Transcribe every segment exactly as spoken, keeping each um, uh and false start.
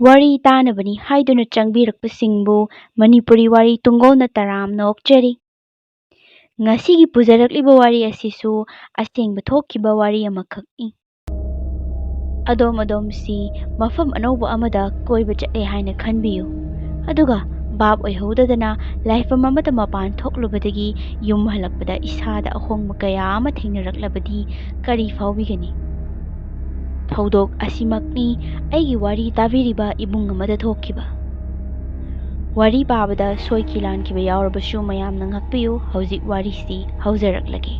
ꯋꯥꯔꯤ ꯇꯥꯅꯕꯅꯤ ꯍꯥꯏꯗꯨꯅ ꯆꯪꯕꯤꯔꯛꯄꯁꯤꯡꯕꯨ ꯃꯅꯤꯄꯨꯔꯤ ꯋꯥꯔꯤ ꯇꯨꯡꯒꯣꯜꯅ ꯇꯔꯥꯝꯅ ꯑꯣꯛꯆꯔꯤ꯫ ꯉꯁꯤꯒꯤ ꯄꯨꯖꯔꯛꯂꯤꯕ ꯋꯥꯔꯤ ꯑꯁꯤꯁꯨ ꯑꯁꯦꯡꯕ ꯊꯣꯛꯈꯤꯕ ꯋꯥꯔꯤ ꯑꯃꯈꯛꯅꯤ꯫ ꯑꯗꯣꯝ ꯑꯗꯣꯝꯁꯤ ꯃꯐꯝ ꯑꯅꯧꯕ ꯑꯃꯗ ꯀꯣꯏꯕ ꯆꯠꯂꯦ ꯍꯥꯏꯅ ꯈꯟꯕꯤꯌꯨ, ꯑꯗꯨꯒ ꯚꯥꯞ ꯑꯣꯏꯍꯧꯗꯗꯅ ꯂꯥꯏꯐꯝ ꯑꯃꯗ ꯃꯄꯥꯟ ꯊꯣꯛꯂꯨꯕꯗꯒꯤ ꯌꯨꯝ ꯍꯜꯂꯛꯄꯗ ꯏꯁꯥꯗ ꯑꯍꯣꯡꯕ ꯀꯌꯥ ꯑꯃ ꯊꯦꯡꯅꯔꯛꯂꯕꯗꯤ ꯀꯔꯤ ꯐꯥꯎꯕꯤꯒꯅꯤ? ꯊꯧꯗꯣꯛ ꯑꯁꯤꯃꯛꯅꯤ ꯑꯩꯒꯤ ꯋꯥꯔꯤ ꯇꯥꯕꯤꯔꯤꯕ ꯏꯃꯨꯡ ꯑꯃꯗ ꯊꯣꯛꯈꯤꯕ꯫ ꯋꯥꯔꯤ ꯄꯥꯕꯗ ꯁꯣꯏꯈꯤ ꯂꯥꯟꯈꯤꯕ ꯌꯥꯎꯔꯕꯁꯨ ꯃꯌꯥꯝꯅ ꯉꯥꯛꯄꯤꯌꯨ꯫ ꯍꯧꯖꯤꯛ ꯋꯥꯔꯤꯁꯤ ꯍꯧꯖꯔꯛꯂꯒꯦ꯫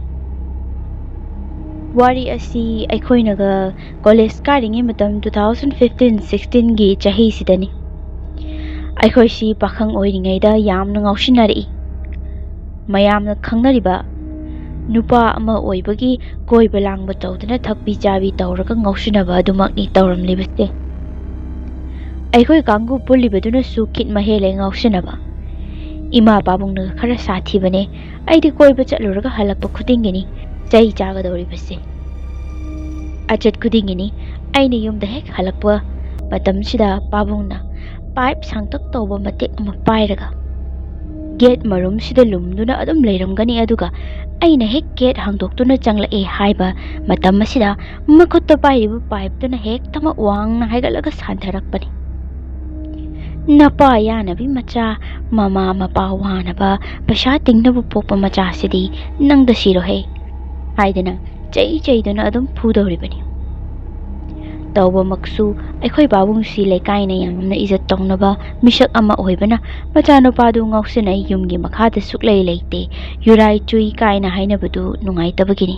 ꯋꯥꯔꯤ ꯑꯁꯤ ꯑꯩꯈꯣꯏꯅꯒ ꯀꯣꯂꯦꯖ ꯀꯥꯔꯤꯉꯩ ꯃꯇꯝ two thousand fifteen sixteenꯒꯤ ꯆꯍꯤꯁꯤꯗꯅꯤ꯫ ꯑꯩꯈꯣꯏꯁꯤ ꯄꯥꯈꯪ ꯑꯣꯏꯔꯤꯉꯩꯗ ꯌꯥꯝꯅ ꯉꯥꯎꯁꯤꯟꯅꯔꯛꯏ꯫ ꯃꯌꯥꯝꯅ ꯈꯪꯅꯔꯤꯕ ꯅꯨꯄꯥ ꯑꯃ ꯑꯣꯏꯕꯒꯤ ꯀꯣꯏꯕ ꯂꯥꯡꯕ ꯇꯧꯗꯅ ꯊꯛꯄꯤ ꯆꯥꯕꯤ ꯇꯧꯔꯒ ꯉꯥꯎꯁꯤꯟꯅꯕ ꯑꯗꯨꯃꯛꯅꯤ ꯇꯧꯔꯝꯂꯤꯕꯁꯦ꯫ ꯑꯩꯈꯣꯏ ꯀꯥꯡꯕꯨ ꯄꯨꯜꯂꯤꯕꯗꯨꯅꯁꯨ ꯈꯤꯠ ꯃꯍꯦꯜꯂꯦ ꯉꯥꯎꯁꯤꯟꯅꯕ꯫ ꯏꯃꯥ ꯄꯥꯕꯨꯡꯅꯒ ꯈꯔ ꯁꯥꯊꯤꯕꯅꯦ꯫ ꯑꯩꯗꯤ ꯀꯣꯏꯕ ꯆꯠꯂꯨꯔꯒ ꯍꯜꯂꯛꯄ ꯈꯨꯗꯤꯡꯒꯤꯅꯤ ꯆꯩ ꯆꯥꯒꯗꯧꯔꯤꯕꯁꯦ꯫ ꯑꯆꯠ ꯈꯨꯗꯤꯡꯒꯤꯅꯤ ꯑꯩꯅ ꯌꯨꯝꯗ ꯍꯦꯛ ꯍꯜꯂꯛꯄ ꯃꯇꯝꯁꯤꯗ ꯄꯥꯕꯨꯡꯅ ꯄꯥꯏꯞ ꯁꯥꯡꯇꯛ ꯇꯧꯕ ꯃꯇꯦꯛ ꯑꯃ ꯄꯥꯏꯔꯒ ꯒꯦꯠ ꯃꯔꯨꯝꯁꯤꯗ ꯂꯨꯝꯗꯨꯅ ꯑꯗꯨꯝ ꯂꯩꯔꯝꯒꯅꯤ꯫ ꯑꯗꯨꯒ ꯑꯩꯅ ꯍꯦꯛ ꯒꯦꯠ ꯍꯥꯡꯗꯣꯛꯇꯨꯅ ꯆꯪꯂꯛꯑꯦ ꯍꯥꯏꯕ ꯃꯇꯝ ꯑꯁꯤꯗ ꯃꯈꯨꯠꯇ ꯄꯥꯏꯔꯤꯕ ꯄꯥꯏꯞꯇꯨꯅ ꯍꯦꯛꯇꯃꯛ ꯋꯥꯡꯅ ꯍꯥꯏꯒꯠꯂꯒ ꯁꯥꯟꯊꯔꯛꯄꯅꯤ꯫ "ꯅꯄꯥ ꯌꯥꯅꯕꯤ ꯃꯆꯥ, ꯃꯃꯥ ꯃꯄꯥ ꯋꯥꯅꯕ ꯄꯩꯁꯥ ꯇꯤꯡꯅꯕ ꯄꯣꯛꯄ ꯃꯆꯥꯁꯤꯗꯤ ꯅꯪꯗ ꯁꯤꯔꯣꯍꯦ" ꯍꯥꯏꯗꯅ ꯆꯩ ꯆꯩꯗꯨꯅ ꯑꯗꯨꯝ ꯐꯨꯗꯧꯔꯤꯕꯅꯤ꯫ ꯇꯧꯕꯃꯛꯁꯨ ꯑꯩꯈꯣꯏ ꯄꯥꯕꯨꯡꯁꯤ ꯂꯩꯀꯥꯏꯅ ꯌꯥꯝꯅ ꯏꯖꯠ ꯇꯧꯅꯕ ꯃꯤꯁꯛ ꯑꯃ ꯑꯣꯏꯕꯅ ꯃꯆꯥꯅꯨꯄꯥꯗꯨ ꯉꯥꯎꯁꯤꯟꯅꯩ ꯌꯨꯝꯒꯤ ꯃꯈꯥꯗ ꯁꯨꯛꯂꯩ ꯂꯩꯇꯦ꯫ ꯌꯨꯔꯥꯏ ꯆꯨꯏ ꯀꯥꯏꯅ ꯍꯥꯏꯅꯕꯗꯨ ꯅꯨꯡꯉꯥꯏꯇꯕꯒꯤꯅꯤ꯫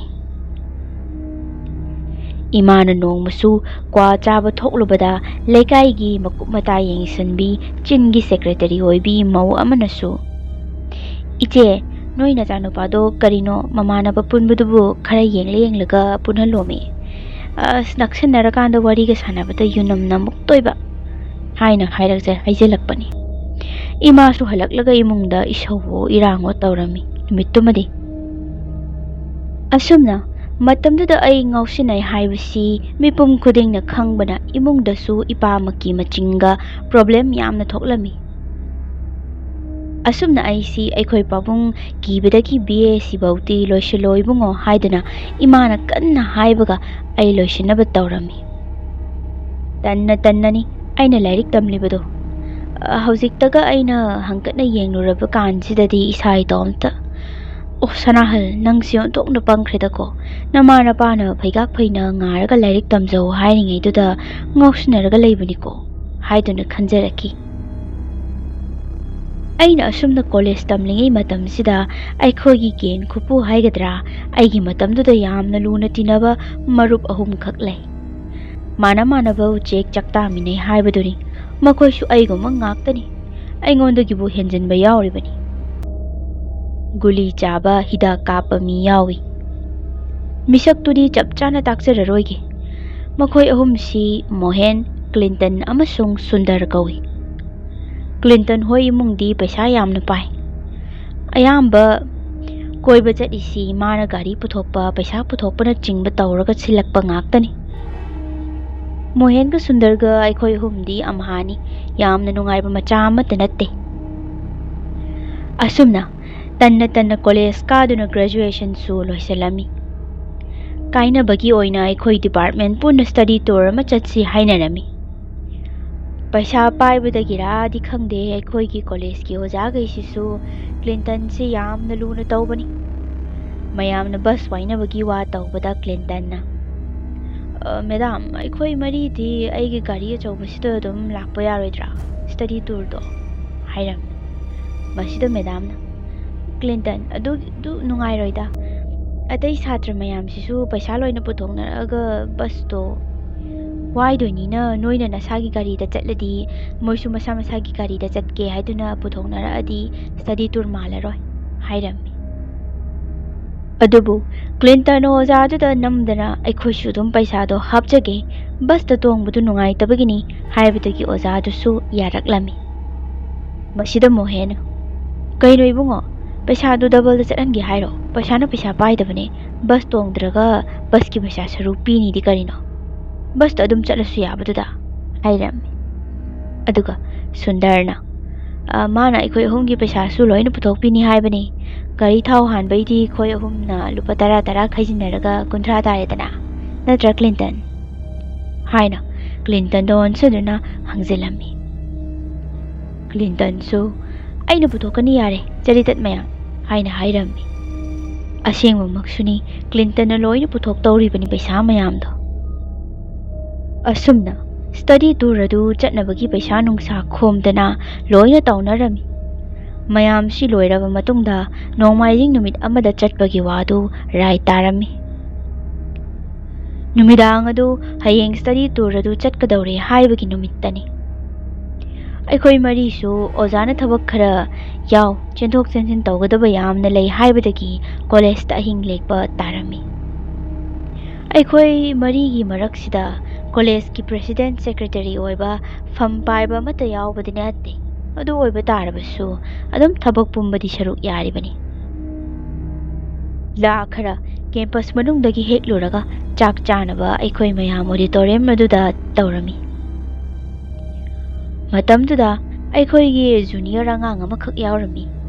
ꯏꯃꯥꯅ ꯅꯣꯡꯃꯁꯨ ꯀ꯭ꯋꯥ ꯆꯥꯕ ꯊꯣꯛꯂꯨꯕꯗ ꯂꯩꯀꯥꯏꯒꯤ ꯃꯀꯨꯞ ꯃꯇꯥ ꯌꯦꯡꯁꯤꯟꯕꯤ ꯆꯤꯟꯒꯤ ꯁꯦꯀ꯭ꯔꯦꯇꯔꯤ ꯑꯣꯏꯕꯤ ꯃꯧ ꯑꯃꯅꯁꯨ, "ꯏꯆꯦ, ꯅꯣꯏ ꯅꯆꯥꯅꯨꯄꯥꯗꯣ ꯀꯔꯤꯅꯣ ꯃꯃꯥꯟꯅꯕ ꯄꯨꯟꯕꯗꯨꯕꯨ ꯈꯔ ꯌꯦꯡꯂ ꯌꯦꯡꯂꯒ ꯄꯨꯟꯍꯜꯂꯣꯃꯤ꯫ ꯑꯁ, ꯅꯛꯁꯤꯟꯅꯔꯀꯥꯟꯗ ꯋꯥꯔꯤꯒ ꯁꯥꯟꯅꯕꯗ ꯌꯨꯅꯝ ꯅꯝꯃꯛꯇꯣꯏꯕ" ꯍꯥꯏꯅ ꯍꯥꯏꯔꯛꯆ-, ꯍꯥꯏꯖꯤꯜꯂꯛꯄꯅꯤ꯫ ꯏꯃꯥꯁꯨ ꯍꯜꯂꯛꯂꯒ ꯏꯃꯨꯡꯗ ꯏꯁꯧꯋꯣ ꯏꯔꯥꯡꯋꯣ ꯇꯧꯔꯝꯃꯤ ꯅꯨꯃꯤꯠꯇꯨꯃꯗꯤ꯫ ꯑꯁꯨꯝꯅ ꯃꯇꯝꯗꯨꯗ ꯑꯩ ꯉꯥꯎꯁꯤꯟꯅꯩ ꯍꯥꯏꯕꯁꯤ ꯃꯤꯄꯨꯝ ꯈꯨꯗꯤꯡꯅ ꯈꯪꯕꯅ, ꯏꯃꯨꯡꯗꯁꯨ ꯏꯄꯥꯃꯛꯀꯤ ꯃꯆꯤꯟꯒ problem ꯌꯥꯝꯅ ꯊꯣꯛꯂꯝꯃꯤ꯫ ꯑꯁꯨꯝꯅ ꯑꯩꯁꯤ ꯑꯩꯈꯣꯏ ꯄꯥꯕꯨꯡ ꯀꯤꯕꯗꯒꯤ B A C ꯐꯧꯗꯤ ꯂꯣꯏꯁꯤꯜꯂꯣ ꯏꯕꯨꯡꯉꯣ ꯍꯥꯏꯗꯨꯅ ꯏꯃꯥꯅ ꯀꯟꯅ ꯍꯥꯏꯕꯒ ꯑꯩ ꯂꯣꯏꯁꯤꯟꯅꯕ ꯇꯧꯔꯝꯃꯤ꯫ ꯇꯟꯅ ꯇꯟꯅꯅꯤ ꯑꯩꯅ ꯂꯥꯏꯔꯤꯛ ꯇꯝꯂꯤꯕꯗꯣ꯫ ꯑ, ꯍꯧꯖꯤꯛꯇꯒ ꯑꯩꯅ ꯍꯪꯀꯠꯅ ꯌꯦꯡꯂꯨꯔꯕ ꯀꯥꯟꯁꯤꯗꯗꯤ ꯏꯁꯥ ꯏꯇꯣꯝꯇ, "ꯑꯣ ꯁꯅꯥꯍꯜ, ꯅꯪꯁꯤ ꯑꯣꯟꯊꯣꯛꯅ ꯄꯪꯈ꯭ꯔꯦꯗꯀꯣ꯫ ꯅꯃꯥ ꯅꯄꯥꯅ ꯐꯩꯒꯥꯛ ꯐꯩꯅ ꯉꯥꯔꯒ ꯂꯥꯏꯔꯤꯛ ꯇꯝꯖꯧ ꯍꯥꯏꯔꯤꯉꯩꯗꯨꯗ ꯉꯥꯎꯁꯤꯟꯅꯔꯒ ꯂꯩꯕꯅꯤꯀꯣ" ꯍꯥꯏꯗꯨꯅ ꯈꯟꯖꯔꯛꯈꯤ꯫ ꯑꯩꯅ ꯑꯁꯨꯝꯅ college ꯇꯝꯂꯤꯉꯩ ꯃꯇꯝꯁꯤꯗ ꯑꯩꯈꯣꯏꯒꯤ ꯒꯦꯡ ꯈꯨꯄꯨ ꯍꯥꯏꯒꯗ꯭ꯔꯥ, ꯑꯩꯒꯤ ꯃꯇꯝꯗꯨꯗ ꯌꯥꯝꯅ ꯂꯨꯅ ꯇꯤꯟꯅꯕ ꯃꯔꯨꯞ ꯑꯍꯨꯝꯈꯛ ꯂꯩ꯫ ꯃꯥꯟꯅ ꯃꯥꯟꯅꯕ ꯎꯆꯦꯛ ꯆꯥꯛꯇꯥꯃꯤꯟꯅꯩ ꯍꯥꯏꯕꯗꯨꯅꯤ꯫ ꯃꯈꯣꯏꯁꯨ ꯑꯩꯒꯨꯝꯕ ꯉꯥꯛꯇꯅꯤ꯫ ꯑꯩꯉꯣꯟꯗꯒꯤꯕꯨ ꯍꯦꯟꯖꯤꯟꯕ ꯌꯥꯎꯔꯤꯕꯅꯤ꯫ ꯒꯨꯂꯤ ꯆꯥꯕ, ꯍꯤꯗꯥꯛ ꯀꯥꯞꯄ ꯃꯤ ꯌꯥꯎꯏ꯫ ꯃꯤꯁꯛꯇꯨꯗꯤ ꯆꯞ ꯆꯥꯅ ꯇꯥꯛꯆꯔꯔꯣꯏꯒꯦ꯫ ꯃꯈꯣꯏ ꯑꯍꯨꯝꯁꯤ ꯃꯣꯍꯦꯟ, ꯀ꯭ꯂꯤꯟꯇꯟ ꯑꯃꯁꯨꯡ ꯁꯨꯟꯗꯔ ꯀꯧꯏ꯫ ꯀ꯭ꯂꯤꯟꯇꯟ ꯍꯣꯏ ꯏꯃꯨꯡꯗꯤ ꯄꯩꯁꯥ ꯌꯥꯝꯅ ꯄꯥꯏ꯫ ꯑꯌꯥꯝꯕ ꯀꯣꯏꯕ ꯆꯠꯂꯤꯁꯤ ꯃꯥꯅ ꯒꯥꯔꯤ ꯄꯨꯊꯣꯛꯄ, ꯄꯩꯁꯥ ꯄꯨꯊꯣꯛꯄꯅꯆꯤꯡꯕ ꯇꯧꯔꯒ ꯁꯤꯜꯂꯛꯄ ꯉꯥꯛꯇꯅꯤ꯫ ꯃꯣꯍꯦꯟꯒ ꯁꯨꯟꯗꯔꯒ ꯑꯩꯈꯣꯏ ꯑꯍꯨꯝꯗꯤ ꯑꯝꯍꯥꯅꯤ꯫ ꯌꯥꯝꯅ ꯅꯨꯡꯉꯥꯏꯕ ꯃꯆꯥ ꯑꯃꯠꯇ ꯅꯠꯇꯦ꯫ ꯑꯁꯨꯝꯅ ꯇꯟꯅ ꯇꯟꯅ college ꯀꯥꯗꯨꯅ graduationꯁꯨ ꯂꯣꯏꯁꯤꯜꯂꯝꯃꯤ꯫ ꯀꯥꯏꯅꯕꯒꯤ ꯑꯣꯏꯅ ꯑꯩꯈꯣꯏ department ꯄꯨꯟꯅ study tour ꯑꯃ ꯆꯠꯁꯤ ꯍꯥꯏꯅꯔꯝꯃꯤ꯫ ꯄꯩꯁꯥ ꯄꯥꯏꯕꯗꯒꯤꯔꯥꯗꯤ ꯈꯪꯗꯦ, ꯑꯩꯈꯣꯏꯒꯤ collegeꯀꯤ ꯑꯣꯖꯥꯈꯩꯁꯤꯁꯨ ꯀ꯭ꯂꯤꯟꯇꯟꯁꯤ ꯌꯥꯝꯅ ꯂꯨꯅ ꯇꯧꯕꯅꯤ꯫ ꯃꯌꯥꯝꯅ bus ꯋꯥꯏꯅꯕꯒꯤ ꯋꯥ ꯇꯧꯕꯗ ꯀ꯭ꯂꯤꯟꯇꯟꯅ, "ꯑ, madam, ꯑꯩꯈꯣꯏ ꯃꯔꯤꯗꯤ ꯑꯩꯒꯤ ꯒꯥꯔꯤ ꯑꯆꯧꯕꯁꯤꯗ ꯑꯗꯨꯝ ꯂꯥꯛꯄ ꯌꯥꯔꯣꯏꯗ꯭ꯔꯥ, study tourꯗꯣ?" ꯍꯥꯏꯔꯝꯃꯤ꯫ ꯃꯁꯤꯗ madamꯅ, "ꯀ꯭ꯂꯤꯟꯇꯟ, ꯑꯗꯨ, ꯑꯗꯨ ꯅꯨꯡꯉꯥꯏꯔꯣꯏꯗ꯫ ꯑꯇꯩ ꯁꯥꯇ꯭ꯔ ꯃꯌꯥꯝꯁꯤꯁꯨ ꯄꯩꯁꯥ ꯂꯣꯏꯅ ꯄꯨꯊꯣꯛꯅꯔꯛꯑꯒ busꯇꯣ ꯋꯥꯏꯗꯣꯏꯅꯤꯅ, ꯅꯣꯏꯅ ꯅꯁꯥꯒꯤ ꯒꯥꯔꯤꯗ ꯆꯠꯂꯗꯤ, ꯃꯣꯏꯁꯨ ꯃꯁꯥ ꯃꯁꯥꯒꯤ ꯒꯥꯔꯤꯗ ꯆꯠꯀꯦ ꯍꯥꯏꯗꯨꯅ ꯄꯨꯊꯣꯛꯅꯔꯛꯑꯗꯤ study tour ꯃꯥꯜꯂꯔꯣꯏ" ꯍꯥꯏꯔꯝꯃꯤ꯫ ꯑꯗꯨꯕꯨ ꯀ꯭ꯂꯤꯟꯇꯟ ꯑꯣꯖꯥꯗꯨꯗ ꯅꯝꯗꯅ "ꯑꯩꯈꯣꯏꯁꯨ ꯑꯗꯨꯝ ꯄꯩꯁꯥꯗꯣ ꯍꯥꯞꯆꯒꯦ, busꯇ ꯇꯣꯡꯕꯗꯨ ꯅꯨꯡꯉꯥꯏꯇꯕꯒꯤꯅꯤ" ꯍꯥꯏꯕꯗꯒꯤ ꯑꯣꯖꯥꯗꯨꯁꯨ ꯌꯥꯔꯛꯂꯝꯃꯤ꯫ ꯃꯁꯤꯗ ꯃꯣꯍꯦꯟꯅ, "ꯀꯩꯅꯣ ꯏꯕꯨꯡꯉꯣ, ꯄꯩꯁꯥꯗꯨ doubleꯗ ꯆꯠꯍꯟꯒꯦ ꯍꯥꯏꯔꯣ? ꯄꯩꯁꯥꯅ ꯄꯩꯁꯥ ꯄꯥꯏꯗꯕꯅꯦ, "ꯕꯁ ꯇꯣꯡꯗ꯭ꯔꯒ ꯕꯁꯀꯤ ꯄꯩꯁꯥ ꯁꯔꯨꯛ ꯄꯤꯅꯤꯗꯤ ꯀꯔꯤꯅꯣ? ꯕꯁꯇ ꯑꯗꯨꯝ ꯆꯠꯂꯁꯨ ꯌꯥꯕꯗꯨꯗ" ꯍꯥꯏꯔꯝꯃꯤ꯫ ꯑꯗꯨꯒ ꯁꯨꯟꯗꯔꯅ, "ꯑ, ꯃꯥꯅ ꯑꯩꯈꯣꯏ ꯑꯍꯨꯝꯒꯤ ꯄꯩꯁꯥꯁꯨ ꯂꯣꯏꯅ ꯄꯨꯊꯣꯛꯄꯤꯅꯤ ꯍꯥꯏꯕꯅꯤ꯫ ꯒꯥꯔꯤ ꯊꯥꯎ ꯍꯥꯟꯕꯩꯗꯤ ꯑꯩꯈꯣꯏ ꯑꯍꯨꯝꯅ ꯂꯨꯄꯥ ꯇꯔꯥ ꯇꯔꯥ ꯈꯥꯏꯖꯤꯟꯅꯔꯒ ꯀꯨꯟꯊ꯭ꯔꯥ ꯇꯥꯔꯦꯗꯅ, ꯅꯠꯇ꯭ꯔꯥ, ꯀ꯭ꯂꯤꯟꯇꯟ?" ꯍꯥꯏꯅ ꯀ꯭ꯂꯤꯟꯇꯟꯗ ꯑꯣꯟꯁꯤꯟꯗꯨꯅ ꯍꯪꯖꯤꯜꯂꯝꯃꯤ꯫ ꯀ꯭ꯂꯤꯟꯇꯟꯁꯨ, "ꯑꯩꯅ ꯄꯨꯊꯣꯛꯀꯅꯤ, ꯌꯥꯔꯦ, ꯆꯔꯤꯇꯠ ꯃꯌꯥꯝ" ꯍꯥꯏꯅ ꯍꯥꯏꯔꯝꯃꯤ꯫ ꯑꯁꯦꯡꯕꯃꯛꯁꯨꯅꯤ, ꯀ꯭ꯂꯤꯟꯇꯟꯅ ꯂꯣꯏꯅ ꯄꯨꯊꯣꯛꯇꯧꯔꯤꯕꯅꯤ ꯄꯩꯁꯥ ꯃꯌꯥꯝꯗꯣ꯫ ꯑꯁꯨꯝꯅ ꯁ꯭ꯇꯗꯤ ꯇꯨꯔ ꯑꯗꯨ ꯆꯠꯅꯕꯒꯤ ꯄꯩꯁꯥ ꯅꯨꯡꯁꯥ ꯈꯣꯝꯗꯅ ꯂꯣꯏꯅ ꯇꯧꯅꯔꯝꯃꯤ꯫ ꯃꯌꯥꯝꯁꯤ ꯂꯣꯏꯔꯕ ꯃꯇꯨꯡꯗ ꯅꯣꯡꯃꯥꯏꯖꯤꯡ ꯅꯨꯃꯤꯠ ꯑꯃꯗ ꯆꯠꯄꯒꯤ ꯋꯥꯗꯨ ꯔꯥꯏ ꯇꯥꯔꯝꯃꯤ꯫ ꯅꯨꯃꯤꯗꯥꯡ ꯑꯗꯨ ꯍꯌꯦꯡ ꯁ꯭ꯇꯗꯤ ꯇꯨꯔ ꯑꯗꯨ ꯆꯠꯀꯗꯧꯔꯦ ꯍꯥꯏꯕꯒꯤ ꯅꯨꯃꯤꯠꯇꯅꯤ꯫ ꯑꯩꯈꯣꯏ ꯃꯔꯤꯁꯨ ꯑꯣꯖꯥꯅ ꯊꯕꯛ ꯈꯔ ꯌꯥꯎ, ꯆꯦꯟꯊꯣꯛ ꯆꯦꯟꯁꯤꯟ ꯇꯧꯒꯗꯕ ꯌꯥꯝꯅ ꯂꯩ ꯍꯥꯏꯕꯗꯒꯤ ꯀꯣꯂꯦꯖꯇ ꯑꯍꯤꯡ ꯂꯦꯛꯄ ꯇꯥꯔꯝꯃꯤ꯫ ꯑꯩꯈꯣꯏ ꯃꯔꯤꯒꯤ ꯃꯔꯛꯁꯤꯗ ꯀꯣꯂꯦꯖꯀꯤ ꯄ꯭ꯔꯦꯁꯤꯗꯦꯟꯠ ꯁꯦꯀ꯭ꯔꯦꯇꯔꯤ ꯑꯣꯏꯕ ꯐꯝ ꯄꯥꯏꯕ ꯑꯃꯠꯇ ꯌꯥꯎꯕꯗꯤ ꯅꯠꯇꯦ꯫ ꯑꯗꯨ ꯑꯣꯏꯕ ꯇꯥꯔꯕꯁꯨ ꯑꯗꯨꯝ ꯊꯕꯛ ꯄꯨꯝꯕꯗꯤ ꯁꯔꯨꯛ ꯌꯥꯔꯤꯕꯅꯤ꯫ ꯂꯥ ꯈꯔ ꯀꯦꯝꯄꯁ ꯃꯅꯨꯡꯗꯒꯤ ꯍꯦꯛꯂꯨꯔꯒ ꯆꯥꯛ ꯆꯥꯅꯕ ꯑꯩꯈꯣꯏ ꯃꯌꯥꯝ ꯑꯣꯗꯤꯇꯣꯔꯤꯌꯝ ꯑꯗꯨꯗ ꯇꯧꯔꯝꯃꯤ꯫ ꯃꯇꯝꯗꯨꯗ ꯑꯩꯈꯣꯏꯒꯤ ꯖꯨꯅꯤꯌꯔ ꯑꯉꯥꯡ ꯑꯃꯈꯛ ꯌꯥꯎꯔꯝꯃꯤ꯫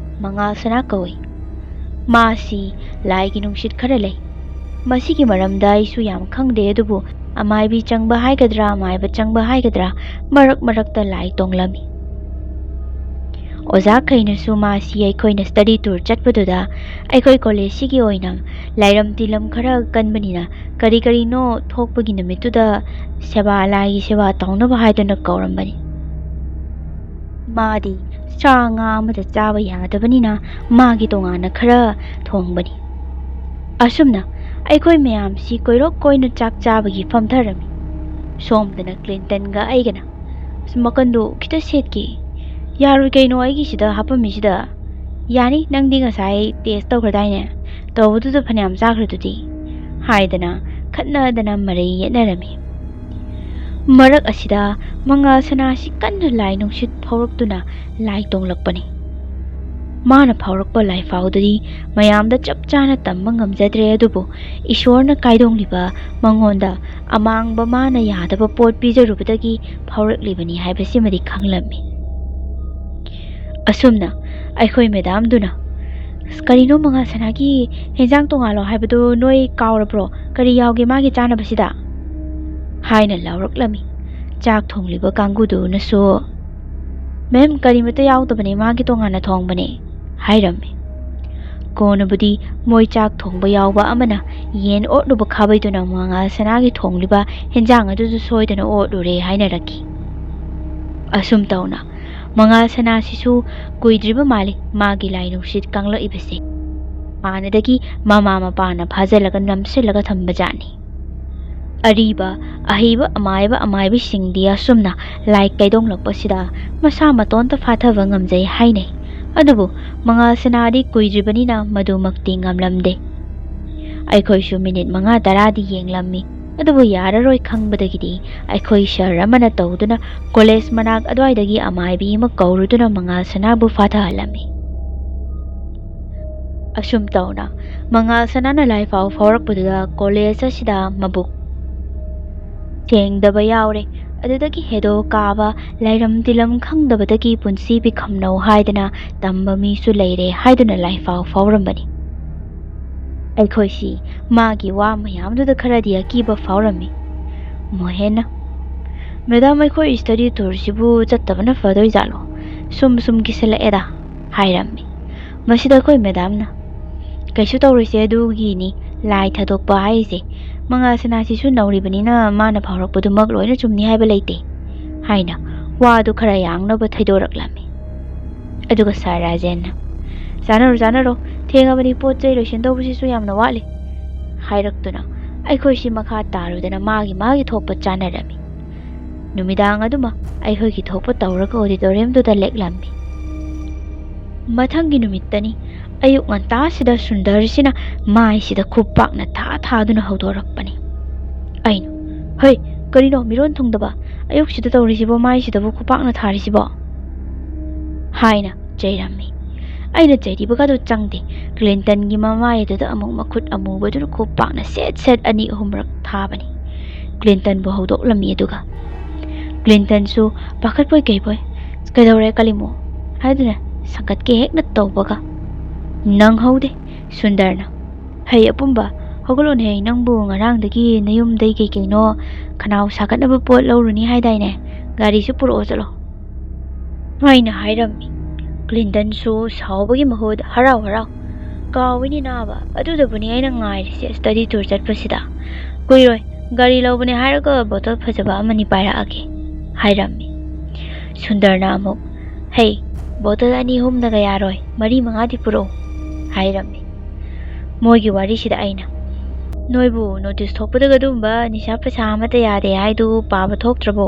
ꯃꯉꯥꯜ ꯁꯅꯥ ꯀꯧꯏ꯫ ꯃꯥꯁꯤ ꯂꯥꯏꯒꯤ ꯅꯨꯡꯁꯤꯠ ꯈꯔ ꯂꯩ꯫ ꯃꯁꯤꯒꯤ ꯃꯔꯝꯗ ꯑꯩꯁꯨ ꯌꯥꯝ ꯈꯪꯗꯦ, ꯑꯗꯨꯕꯨ ꯑꯃꯥꯏꯕꯤ ꯆꯪꯕ ꯍꯥꯏꯒꯗ꯭ꯔꯥ, ꯑꯃꯥꯏꯕ ꯆꯪꯕ ꯍꯥꯏꯒꯗ꯭ꯔꯥ, ꯃꯔꯛ ꯃꯔꯛꯇ ꯂꯥꯏ ꯇꯣꯡꯂꯝꯃꯤ꯫ ꯑꯣꯖꯥꯈꯩꯅꯁꯨ ꯃꯥꯁꯤ ꯑꯩꯈꯣꯏꯅ ꯁ꯭ꯇꯗꯤ ꯇꯨꯔ ꯆꯠꯄꯗꯨꯗ ꯑꯩꯈꯣꯏ ꯀꯣꯂꯦꯖꯁꯤꯒꯤ ꯑꯣꯏꯅ ꯂꯥꯏꯔꯝ ꯇꯤꯂꯝ ꯈꯔ ꯀꯟꯕꯅꯤꯅ ꯀꯔꯤ ꯀꯔꯤꯅꯣ ꯊꯣꯛꯄꯒꯤ ꯅꯨꯃꯤꯠꯇꯨꯗ ꯁꯦꯕꯥ, ꯂꯥꯏꯒꯤ ꯁꯦꯕꯥ ꯇꯧꯅꯕ ꯍꯥꯏꯗꯨꯅ ꯀꯧꯔꯝꯕꯅꯤ꯫ ꯃꯥꯗꯤ ꯁꯥ ꯉꯥ ꯑꯃꯠꯇ ꯆꯥꯕ ꯌꯥꯗꯕꯅꯤꯅ ꯃꯥꯒꯤ ꯇꯣꯉꯥꯟꯅ ꯈꯔ ꯊꯣꯡꯕꯅꯤ꯫ ꯑꯁꯨꯝꯅ ꯑꯩꯈꯣꯏ ꯃꯌꯥꯝꯁꯤ ꯀꯣꯏꯔꯣꯛ ꯀꯣꯏꯅ ꯆꯥꯛ ꯆꯥꯕꯒꯤ ꯐꯝꯊꯔꯝꯃꯤ꯫ ꯁꯣꯝꯗꯅ ꯀ꯭ꯂꯤꯟꯇꯟꯒ ꯑꯩꯒꯅ, "ꯑꯁ, ꯃꯀꯟꯗꯨ ꯈꯤꯇ ꯁꯦꯠꯀꯦ꯫ ꯌꯥꯔꯣꯏ ꯀꯩꯅꯣ, ꯑꯩꯒꯤꯁꯤꯗ ꯍꯥꯞꯄꯝꯃꯤꯁꯤꯗ?" "ꯌꯥꯅꯤ, ꯅꯪꯗꯤ ꯉꯁꯥꯏ ꯇꯦꯁ ꯇꯧꯈ꯭ꯔꯗꯥꯏꯅꯦ? ꯇꯧꯕꯗꯨꯗ ꯐꯅꯌꯥꯝ ꯆꯥꯈ꯭ꯔꯗꯨꯗꯤ?" ꯍꯥꯏꯗꯅ ꯈꯠꯅꯗꯅ ꯃꯔꯩ ꯌꯦꯠꯅꯔꯝꯃꯤ꯫ ꯃꯔꯛ ꯑꯁꯤꯗ ꯃꯉꯥꯜ ꯁꯅꯥꯁꯤ ꯀꯟꯅ ꯂꯥꯏ ꯅꯨꯡꯁꯤꯠ ꯐꯥꯎꯔꯛꯇꯨꯅ ꯂꯥꯏ ꯇꯣꯡꯂꯛꯄꯅꯤ꯫ ꯃꯥꯅ ꯐꯥꯎꯔꯛꯄ ꯂꯥꯏꯐꯥꯎꯗꯨꯗꯤ ꯃꯌꯥꯝꯗ ꯆꯞ ꯆꯥꯅ ꯇꯝꯕ ꯉꯝꯖꯗ꯭ꯔꯦ, ꯑꯗꯨꯕꯨ ꯏꯁꯣꯔꯅ ꯀꯥꯏꯗꯣꯡꯂꯤꯕ ꯃꯉꯣꯟꯗ ꯑꯃꯥꯡꯕ ꯃꯥꯅ ꯌꯥꯗꯕ ꯄꯣꯠ ꯄꯤꯖꯔꯨꯕꯗꯒꯤ ꯐꯥꯎꯔꯛꯂꯤꯕꯅꯤ ꯍꯥꯏꯕꯁꯤꯃꯗꯤ ꯈꯪꯂꯝꯃꯤ꯫ ꯑꯁꯨꯝꯅ ꯑꯩꯈꯣꯏ ꯃꯦꯗꯥꯝꯗꯨꯅ, "ꯑꯁ, ꯀꯔꯤꯅꯣ ꯃꯉꯥꯜ ꯁꯅꯥꯒꯤ ꯍꯦꯟꯖꯥꯡ ꯇꯣꯉꯥꯜꯂꯣ ꯍꯥꯏꯕꯗꯨ ꯅꯣꯏ ꯀꯥꯎꯔꯕ꯭ꯔꯣ? ꯀꯔꯤ ꯌꯥꯎꯒꯦ ꯃꯥꯒꯤ ꯆꯥꯅꯕꯁꯤꯗ?" ꯍꯥꯏꯅ ꯂꯥꯎꯔꯛꯂꯝꯃꯤ꯫ ꯆꯥꯛ ꯊꯣꯡꯂꯤꯕ ꯀꯥꯡꯕꯨꯗꯨꯅꯁꯨ, "ꯃꯦꯝ, ꯀꯔꯤꯃꯠꯇ ꯌꯥꯎꯗꯕꯅꯦ, ꯃꯥꯒꯤ ꯇꯣꯉꯥꯟꯅ ꯊꯣꯡꯕꯅꯦ" ꯍꯥꯏꯔꯝꯃꯤ꯫ ꯀꯣꯟꯅꯕꯨꯗꯤ ꯃꯣꯏ ꯆꯥꯛ ꯊꯣꯡꯕ ꯌꯥꯎꯕ ꯑꯃꯅ ꯌꯦꯟ ꯑꯣꯠꯂꯨꯕ ꯈꯥꯕꯩꯗꯨꯅ ꯃꯉꯥꯜ ꯁꯅꯥꯒꯤ ꯊꯣꯡꯂꯤꯕ ꯍꯦꯟꯖꯥꯡ ꯑꯗꯨꯁꯨ ꯁꯣꯏꯗꯅ ꯑꯣꯠꯂꯨꯔꯦ ꯍꯥꯏꯅꯔꯛꯈꯤ꯫ ꯑꯁꯨꯝ ꯇꯧꯅ ꯃꯉꯥꯜ ꯁꯅꯥꯁꯤꯁꯨ ꯀꯨꯏꯗ꯭ꯔꯤꯕ ꯃꯥꯜꯂꯤ ꯃꯥꯒꯤ ꯂꯥꯏ ꯅꯨꯡꯁꯤꯠ ꯀꯪꯂꯛꯏꯕꯁꯦ꯫ ꯍꯥꯟꯅꯗꯒꯤ ꯃꯃꯥ ꯃꯄꯥꯅ ꯐꯥꯖꯤꯜꯂꯒ ꯅꯝꯁꯤꯜꯂꯒ ꯊꯝꯕꯖꯥꯠꯅꯤ꯫ ꯑꯔꯤꯕ ꯑꯍꯩꯕ ꯑꯃꯥꯏꯕ ꯑꯃꯥꯏꯕꯤꯁꯤꯡꯗꯤ ꯑꯁꯨꯝꯅ ꯂꯥꯏ ꯀꯩꯗꯣꯡꯂꯛꯄꯁꯤꯗ ꯃꯁꯥ ꯃꯇꯣꯟꯇ ꯐꯥꯊꯕ ꯉꯝꯖꯩ ꯍꯥꯏꯅꯩ꯫ ꯑꯗꯨꯕꯨ ꯃꯉꯥꯜ ꯁꯅꯥꯗꯤ ꯀꯨꯏꯗ꯭ꯔꯤꯕꯅꯤꯅ ꯃꯗꯨꯃꯛꯇꯤ ꯉꯝꯂꯝꯗꯦ꯫ ꯑꯩꯈꯣꯏꯁꯨ ꯃꯤꯅꯤꯠ ꯃꯉꯥ ꯇꯔꯥꯗꯤ ꯌꯦꯡꯂꯝꯃꯤ, ꯑꯗꯨꯕꯨ ꯌꯥꯔꯔꯣꯏ ꯈꯪꯕꯗꯒꯤꯗꯤ ꯑꯩꯈꯣꯏ ꯁꯔ ꯑꯃꯅ ꯇꯧꯗꯨꯅ ꯀꯣꯂꯦꯖ ꯃꯅꯥꯛ ꯑꯗꯨꯋꯥꯏꯗꯒꯤ ꯑꯃꯥꯏꯕꯤ ꯑꯃ ꯀꯧꯔꯨꯗꯨꯅ ꯃꯉꯥꯜ ꯁꯅꯥꯕꯨ ꯐꯥꯊꯍꯜꯂꯝꯃꯤ꯫ ꯑꯁꯨꯝ ꯇꯧꯅ ꯃꯉꯥꯜ ꯁꯅꯥꯅ ꯂꯥꯏꯐꯥꯎ ꯐꯥꯎꯔꯛꯄꯗꯨꯗ ꯀꯣꯂꯦꯖ ꯑꯁꯤꯗ ꯃꯕꯨꯛ ꯁꯦꯡꯗꯕ ꯌꯥꯎꯔꯦ꯫ ꯑꯗꯨꯗꯒꯤ ꯍꯦꯗꯣ ꯀꯥꯕ, ꯂꯥꯏꯔꯝ ꯇꯤꯂꯝ ꯈꯪꯗꯕꯗꯒꯤ ꯄꯨꯟꯁꯤ ꯄꯤꯈꯝꯅꯧ ꯍꯥꯏꯗꯅ ꯇꯝꯕ ꯃꯤꯁꯨ ꯂꯩꯔꯦ ꯍꯥꯏꯗꯨꯅ ꯂꯥꯏꯐꯥꯎ ꯐꯥꯎꯔꯝꯕꯅꯤ꯫ ꯑꯩꯈꯣꯏꯁꯤ ꯃꯥꯒꯤ ꯋꯥ ꯃꯌꯥꯝꯗꯨꯗ ꯈꯔꯗꯤ ꯑꯀꯤꯕ ꯐꯥꯎꯔꯝꯃꯤ꯫ ꯃꯣꯍꯦꯟꯅ, "ꯃꯦꯗꯥꯝ, ꯑꯩꯈꯣꯏ ꯁ꯭ꯇꯗꯤ ꯇꯨꯔꯁꯤꯕꯨ ꯆꯠꯇꯕꯅ ꯐꯗꯣꯏꯖꯥꯠꯂꯣ? ꯁꯨꯝ ꯁꯨꯝ ꯀꯤꯁꯜꯂꯛꯑꯦꯗ" ꯍꯥꯏꯔꯝꯃꯤ꯫ ꯃꯁꯤꯗ ꯑꯩꯈꯣꯏ ꯃꯦꯗꯥꯝꯅ, "ꯀꯩꯁꯨ ꯇꯧꯔꯣꯏꯁꯦ, ꯑꯗꯨꯒꯤꯅꯤ ꯂꯥꯏ ꯊꯥꯗꯣꯛꯄ ꯍꯥꯏꯔꯤꯁꯦ꯫ ꯃꯉꯥꯜ ꯁꯅꯥꯁꯤꯁꯨ ꯅꯧꯔꯤꯕꯅꯤꯅ ꯃꯥꯅ ꯐꯥꯎꯔꯛꯄꯗꯨꯃꯛ ꯂꯣꯏꯅ ꯆꯨꯝꯅꯤ ꯍꯥꯏꯕ ꯂꯩꯇꯦ" ꯍꯥꯏꯅ ꯋꯥꯗꯨ ꯈꯔ ꯌꯥꯡꯅꯕ ꯊꯩꯗꯣꯔꯛꯂꯝꯃꯤ꯫ ꯑꯗꯨꯒ ꯁꯥꯔ ꯔꯥꯖꯦꯟꯅ, "ꯆꯥꯅꯔꯣ, ꯆꯥꯅꯔꯣ, ꯊꯦꯡꯉꯕꯅꯤ, ꯄꯣꯠ ꯆꯩ ꯂꯣꯏꯁꯤꯟꯗꯧꯕꯁꯤꯁꯨ ꯌꯥꯝꯅ ꯋꯥꯠꯂꯤ" ꯍꯥꯏꯔꯛꯇꯨꯅ ꯑꯩꯈꯣꯏꯁꯤ ꯃꯈꯥ ꯇꯥꯔꯨꯗꯅ ꯃꯥꯒꯤ ꯃꯥꯒꯤ ꯊꯣꯛꯄ ꯆꯥꯅꯔꯝꯃꯤ꯫ ꯅꯨꯃꯤꯗꯥꯡ ꯑꯗꯨꯃ ꯑꯩꯈꯣꯏꯒꯤ ꯊꯣꯛꯄ ꯇꯧꯔꯒ ꯑꯣꯗꯤꯇꯣꯔꯤꯌꯝꯗꯨꯗ ꯂꯦꯛꯂꯝꯃꯤ꯫ ꯃꯊꯪꯒꯤ ꯅꯨꯃꯤꯠꯇꯅꯤ, ꯑꯌꯨꯛ ꯉꯟꯇꯥꯁꯤꯗ ꯁꯨꯟꯗꯔꯁꯤꯅ ꯃꯥꯏꯁꯤꯗ ꯈꯨꯄꯥꯛꯅ ꯊꯥ ꯊꯥꯗꯨꯅ ꯍꯧꯗꯣꯔꯛꯄꯅꯤ꯫ ꯑꯩꯅ, "ꯍꯩ, ꯀꯔꯤꯅꯣ ꯃꯤꯔꯣꯟ ꯊꯨꯡꯗꯕ? ꯑꯌꯨꯛꯁꯤꯗ ꯇꯧꯔꯤꯁꯤꯕꯣ, ꯃꯥꯏꯁꯤꯗꯕꯨ ꯈꯨꯄꯥꯛꯅ ꯊꯥꯔꯤꯁꯤꯕꯣ?" ꯍꯥꯏꯅ ꯆꯩꯔꯝꯃꯤ꯫ ꯑꯩꯅ ꯆꯩꯔꯤꯕꯒꯗꯣ ꯆꯪꯗꯦ꯫ ꯀ꯭ꯂꯤꯟꯇꯟꯒꯤ ꯃꯃꯥꯏ ꯑꯗꯨꯗ ꯑꯃꯨꯛ ꯃꯈꯨꯠ ꯑꯃꯨꯕꯗꯨꯅ ꯈꯨꯄꯥꯛꯅ ꯁꯦꯠ ꯁꯦꯠ ꯑꯅꯤ ꯑꯍꯨꯝꯔꯛ ꯊꯥꯕꯅꯤ꯫ ꯀ꯭ꯂꯤꯟꯇꯟꯕꯨ ꯍꯧꯗꯣꯛꯂꯝꯃꯤ꯫ ꯑꯗꯨꯒ ꯀ꯭ꯂꯤꯟꯇꯟꯁꯨ ꯄꯥꯈꯠꯄꯣꯏ ꯀꯩꯕꯣꯏ, "ꯀꯩꯗꯧꯔꯦ ꯀꯂꯤꯃꯣ?" ꯍꯥꯏꯗꯨꯅ ꯁꯪꯒꯠꯀꯦ ꯍꯦꯛꯅ ꯇꯧꯕꯒ ꯅꯪꯍꯧꯗꯦ꯫ ꯁꯨꯟꯗꯔꯅ, "ꯍꯩ ꯑꯄꯨꯝꯕ, ꯍꯧꯒꯠꯂꯣꯅꯦ, ꯅꯪꯕꯨ ꯉꯔꯥꯡꯗꯒꯤ ꯅꯌꯨꯝꯗꯩ ꯀꯩ ꯀꯩꯅꯣ ꯈꯅꯥꯎ ꯁꯥꯒꯠꯅꯕ ꯄꯣꯠ ꯂꯧꯔꯨꯅꯤ ꯍꯥꯏꯗꯥꯏꯅꯦ? ꯒꯥꯔꯤꯁꯨ ꯄꯨꯔꯛꯑꯣ ꯆꯠꯂꯣ," ꯍꯥꯏꯅ ꯍꯥꯏꯔꯝꯃꯤ꯫ ꯀ꯭ꯂꯤꯟꯇꯟꯁꯨ ꯁꯥꯎꯕꯒꯤ ꯃꯍꯨꯠ ꯍꯔꯥꯎ ꯍꯔꯥꯎ, "ꯀꯥꯎꯏꯅꯦ ꯅꯥꯕ, ꯑꯗꯨꯗꯕꯨꯅꯦ ꯑꯩꯅ ꯉꯥꯏꯔꯤꯁꯦ ꯁ꯭ꯇꯗꯤ ꯇꯨꯔ ꯆꯠꯄꯁꯤꯗ꯫ ꯀꯨꯏꯔꯣꯏ, ꯒꯥꯔꯤ ꯂꯧꯕꯅꯦ ꯍꯥꯏꯔꯒ ꯕꯣꯇꯜ ꯐꯖꯕ ꯑꯃꯅꯤ ꯄꯥꯏꯔꯛꯑꯒꯦ," ꯍꯥꯏꯔꯝꯃꯤ꯫ ꯁꯨꯟꯗꯔꯅ ꯑꯃꯨꯛ, "ꯍꯩ, ꯕꯣꯇꯜ ꯑꯅꯤ ꯑꯍꯨꯝꯅꯒ ꯌꯥꯔꯣꯏ, ꯃꯔꯤ ꯃꯉꯥꯗꯤ ꯄꯨꯔꯛꯎ," ꯍꯥꯏꯔꯝꯃꯤ꯫ ꯃꯣꯏꯒꯤ ꯋꯥꯔꯤꯁꯤꯗ ꯑꯩꯅ, "ꯅꯣꯏꯕꯨ ꯅꯣꯇꯤꯁ ꯊꯣꯛꯄꯗꯒ ꯑꯗꯨꯝꯕ ꯅꯤꯁꯥ ꯄꯁꯥ ꯑꯃꯠꯇ ꯌꯥꯗꯦ ꯍꯥꯏꯗꯨ ꯄꯥꯕ ꯊꯣꯛꯇ꯭ꯔꯕꯣ?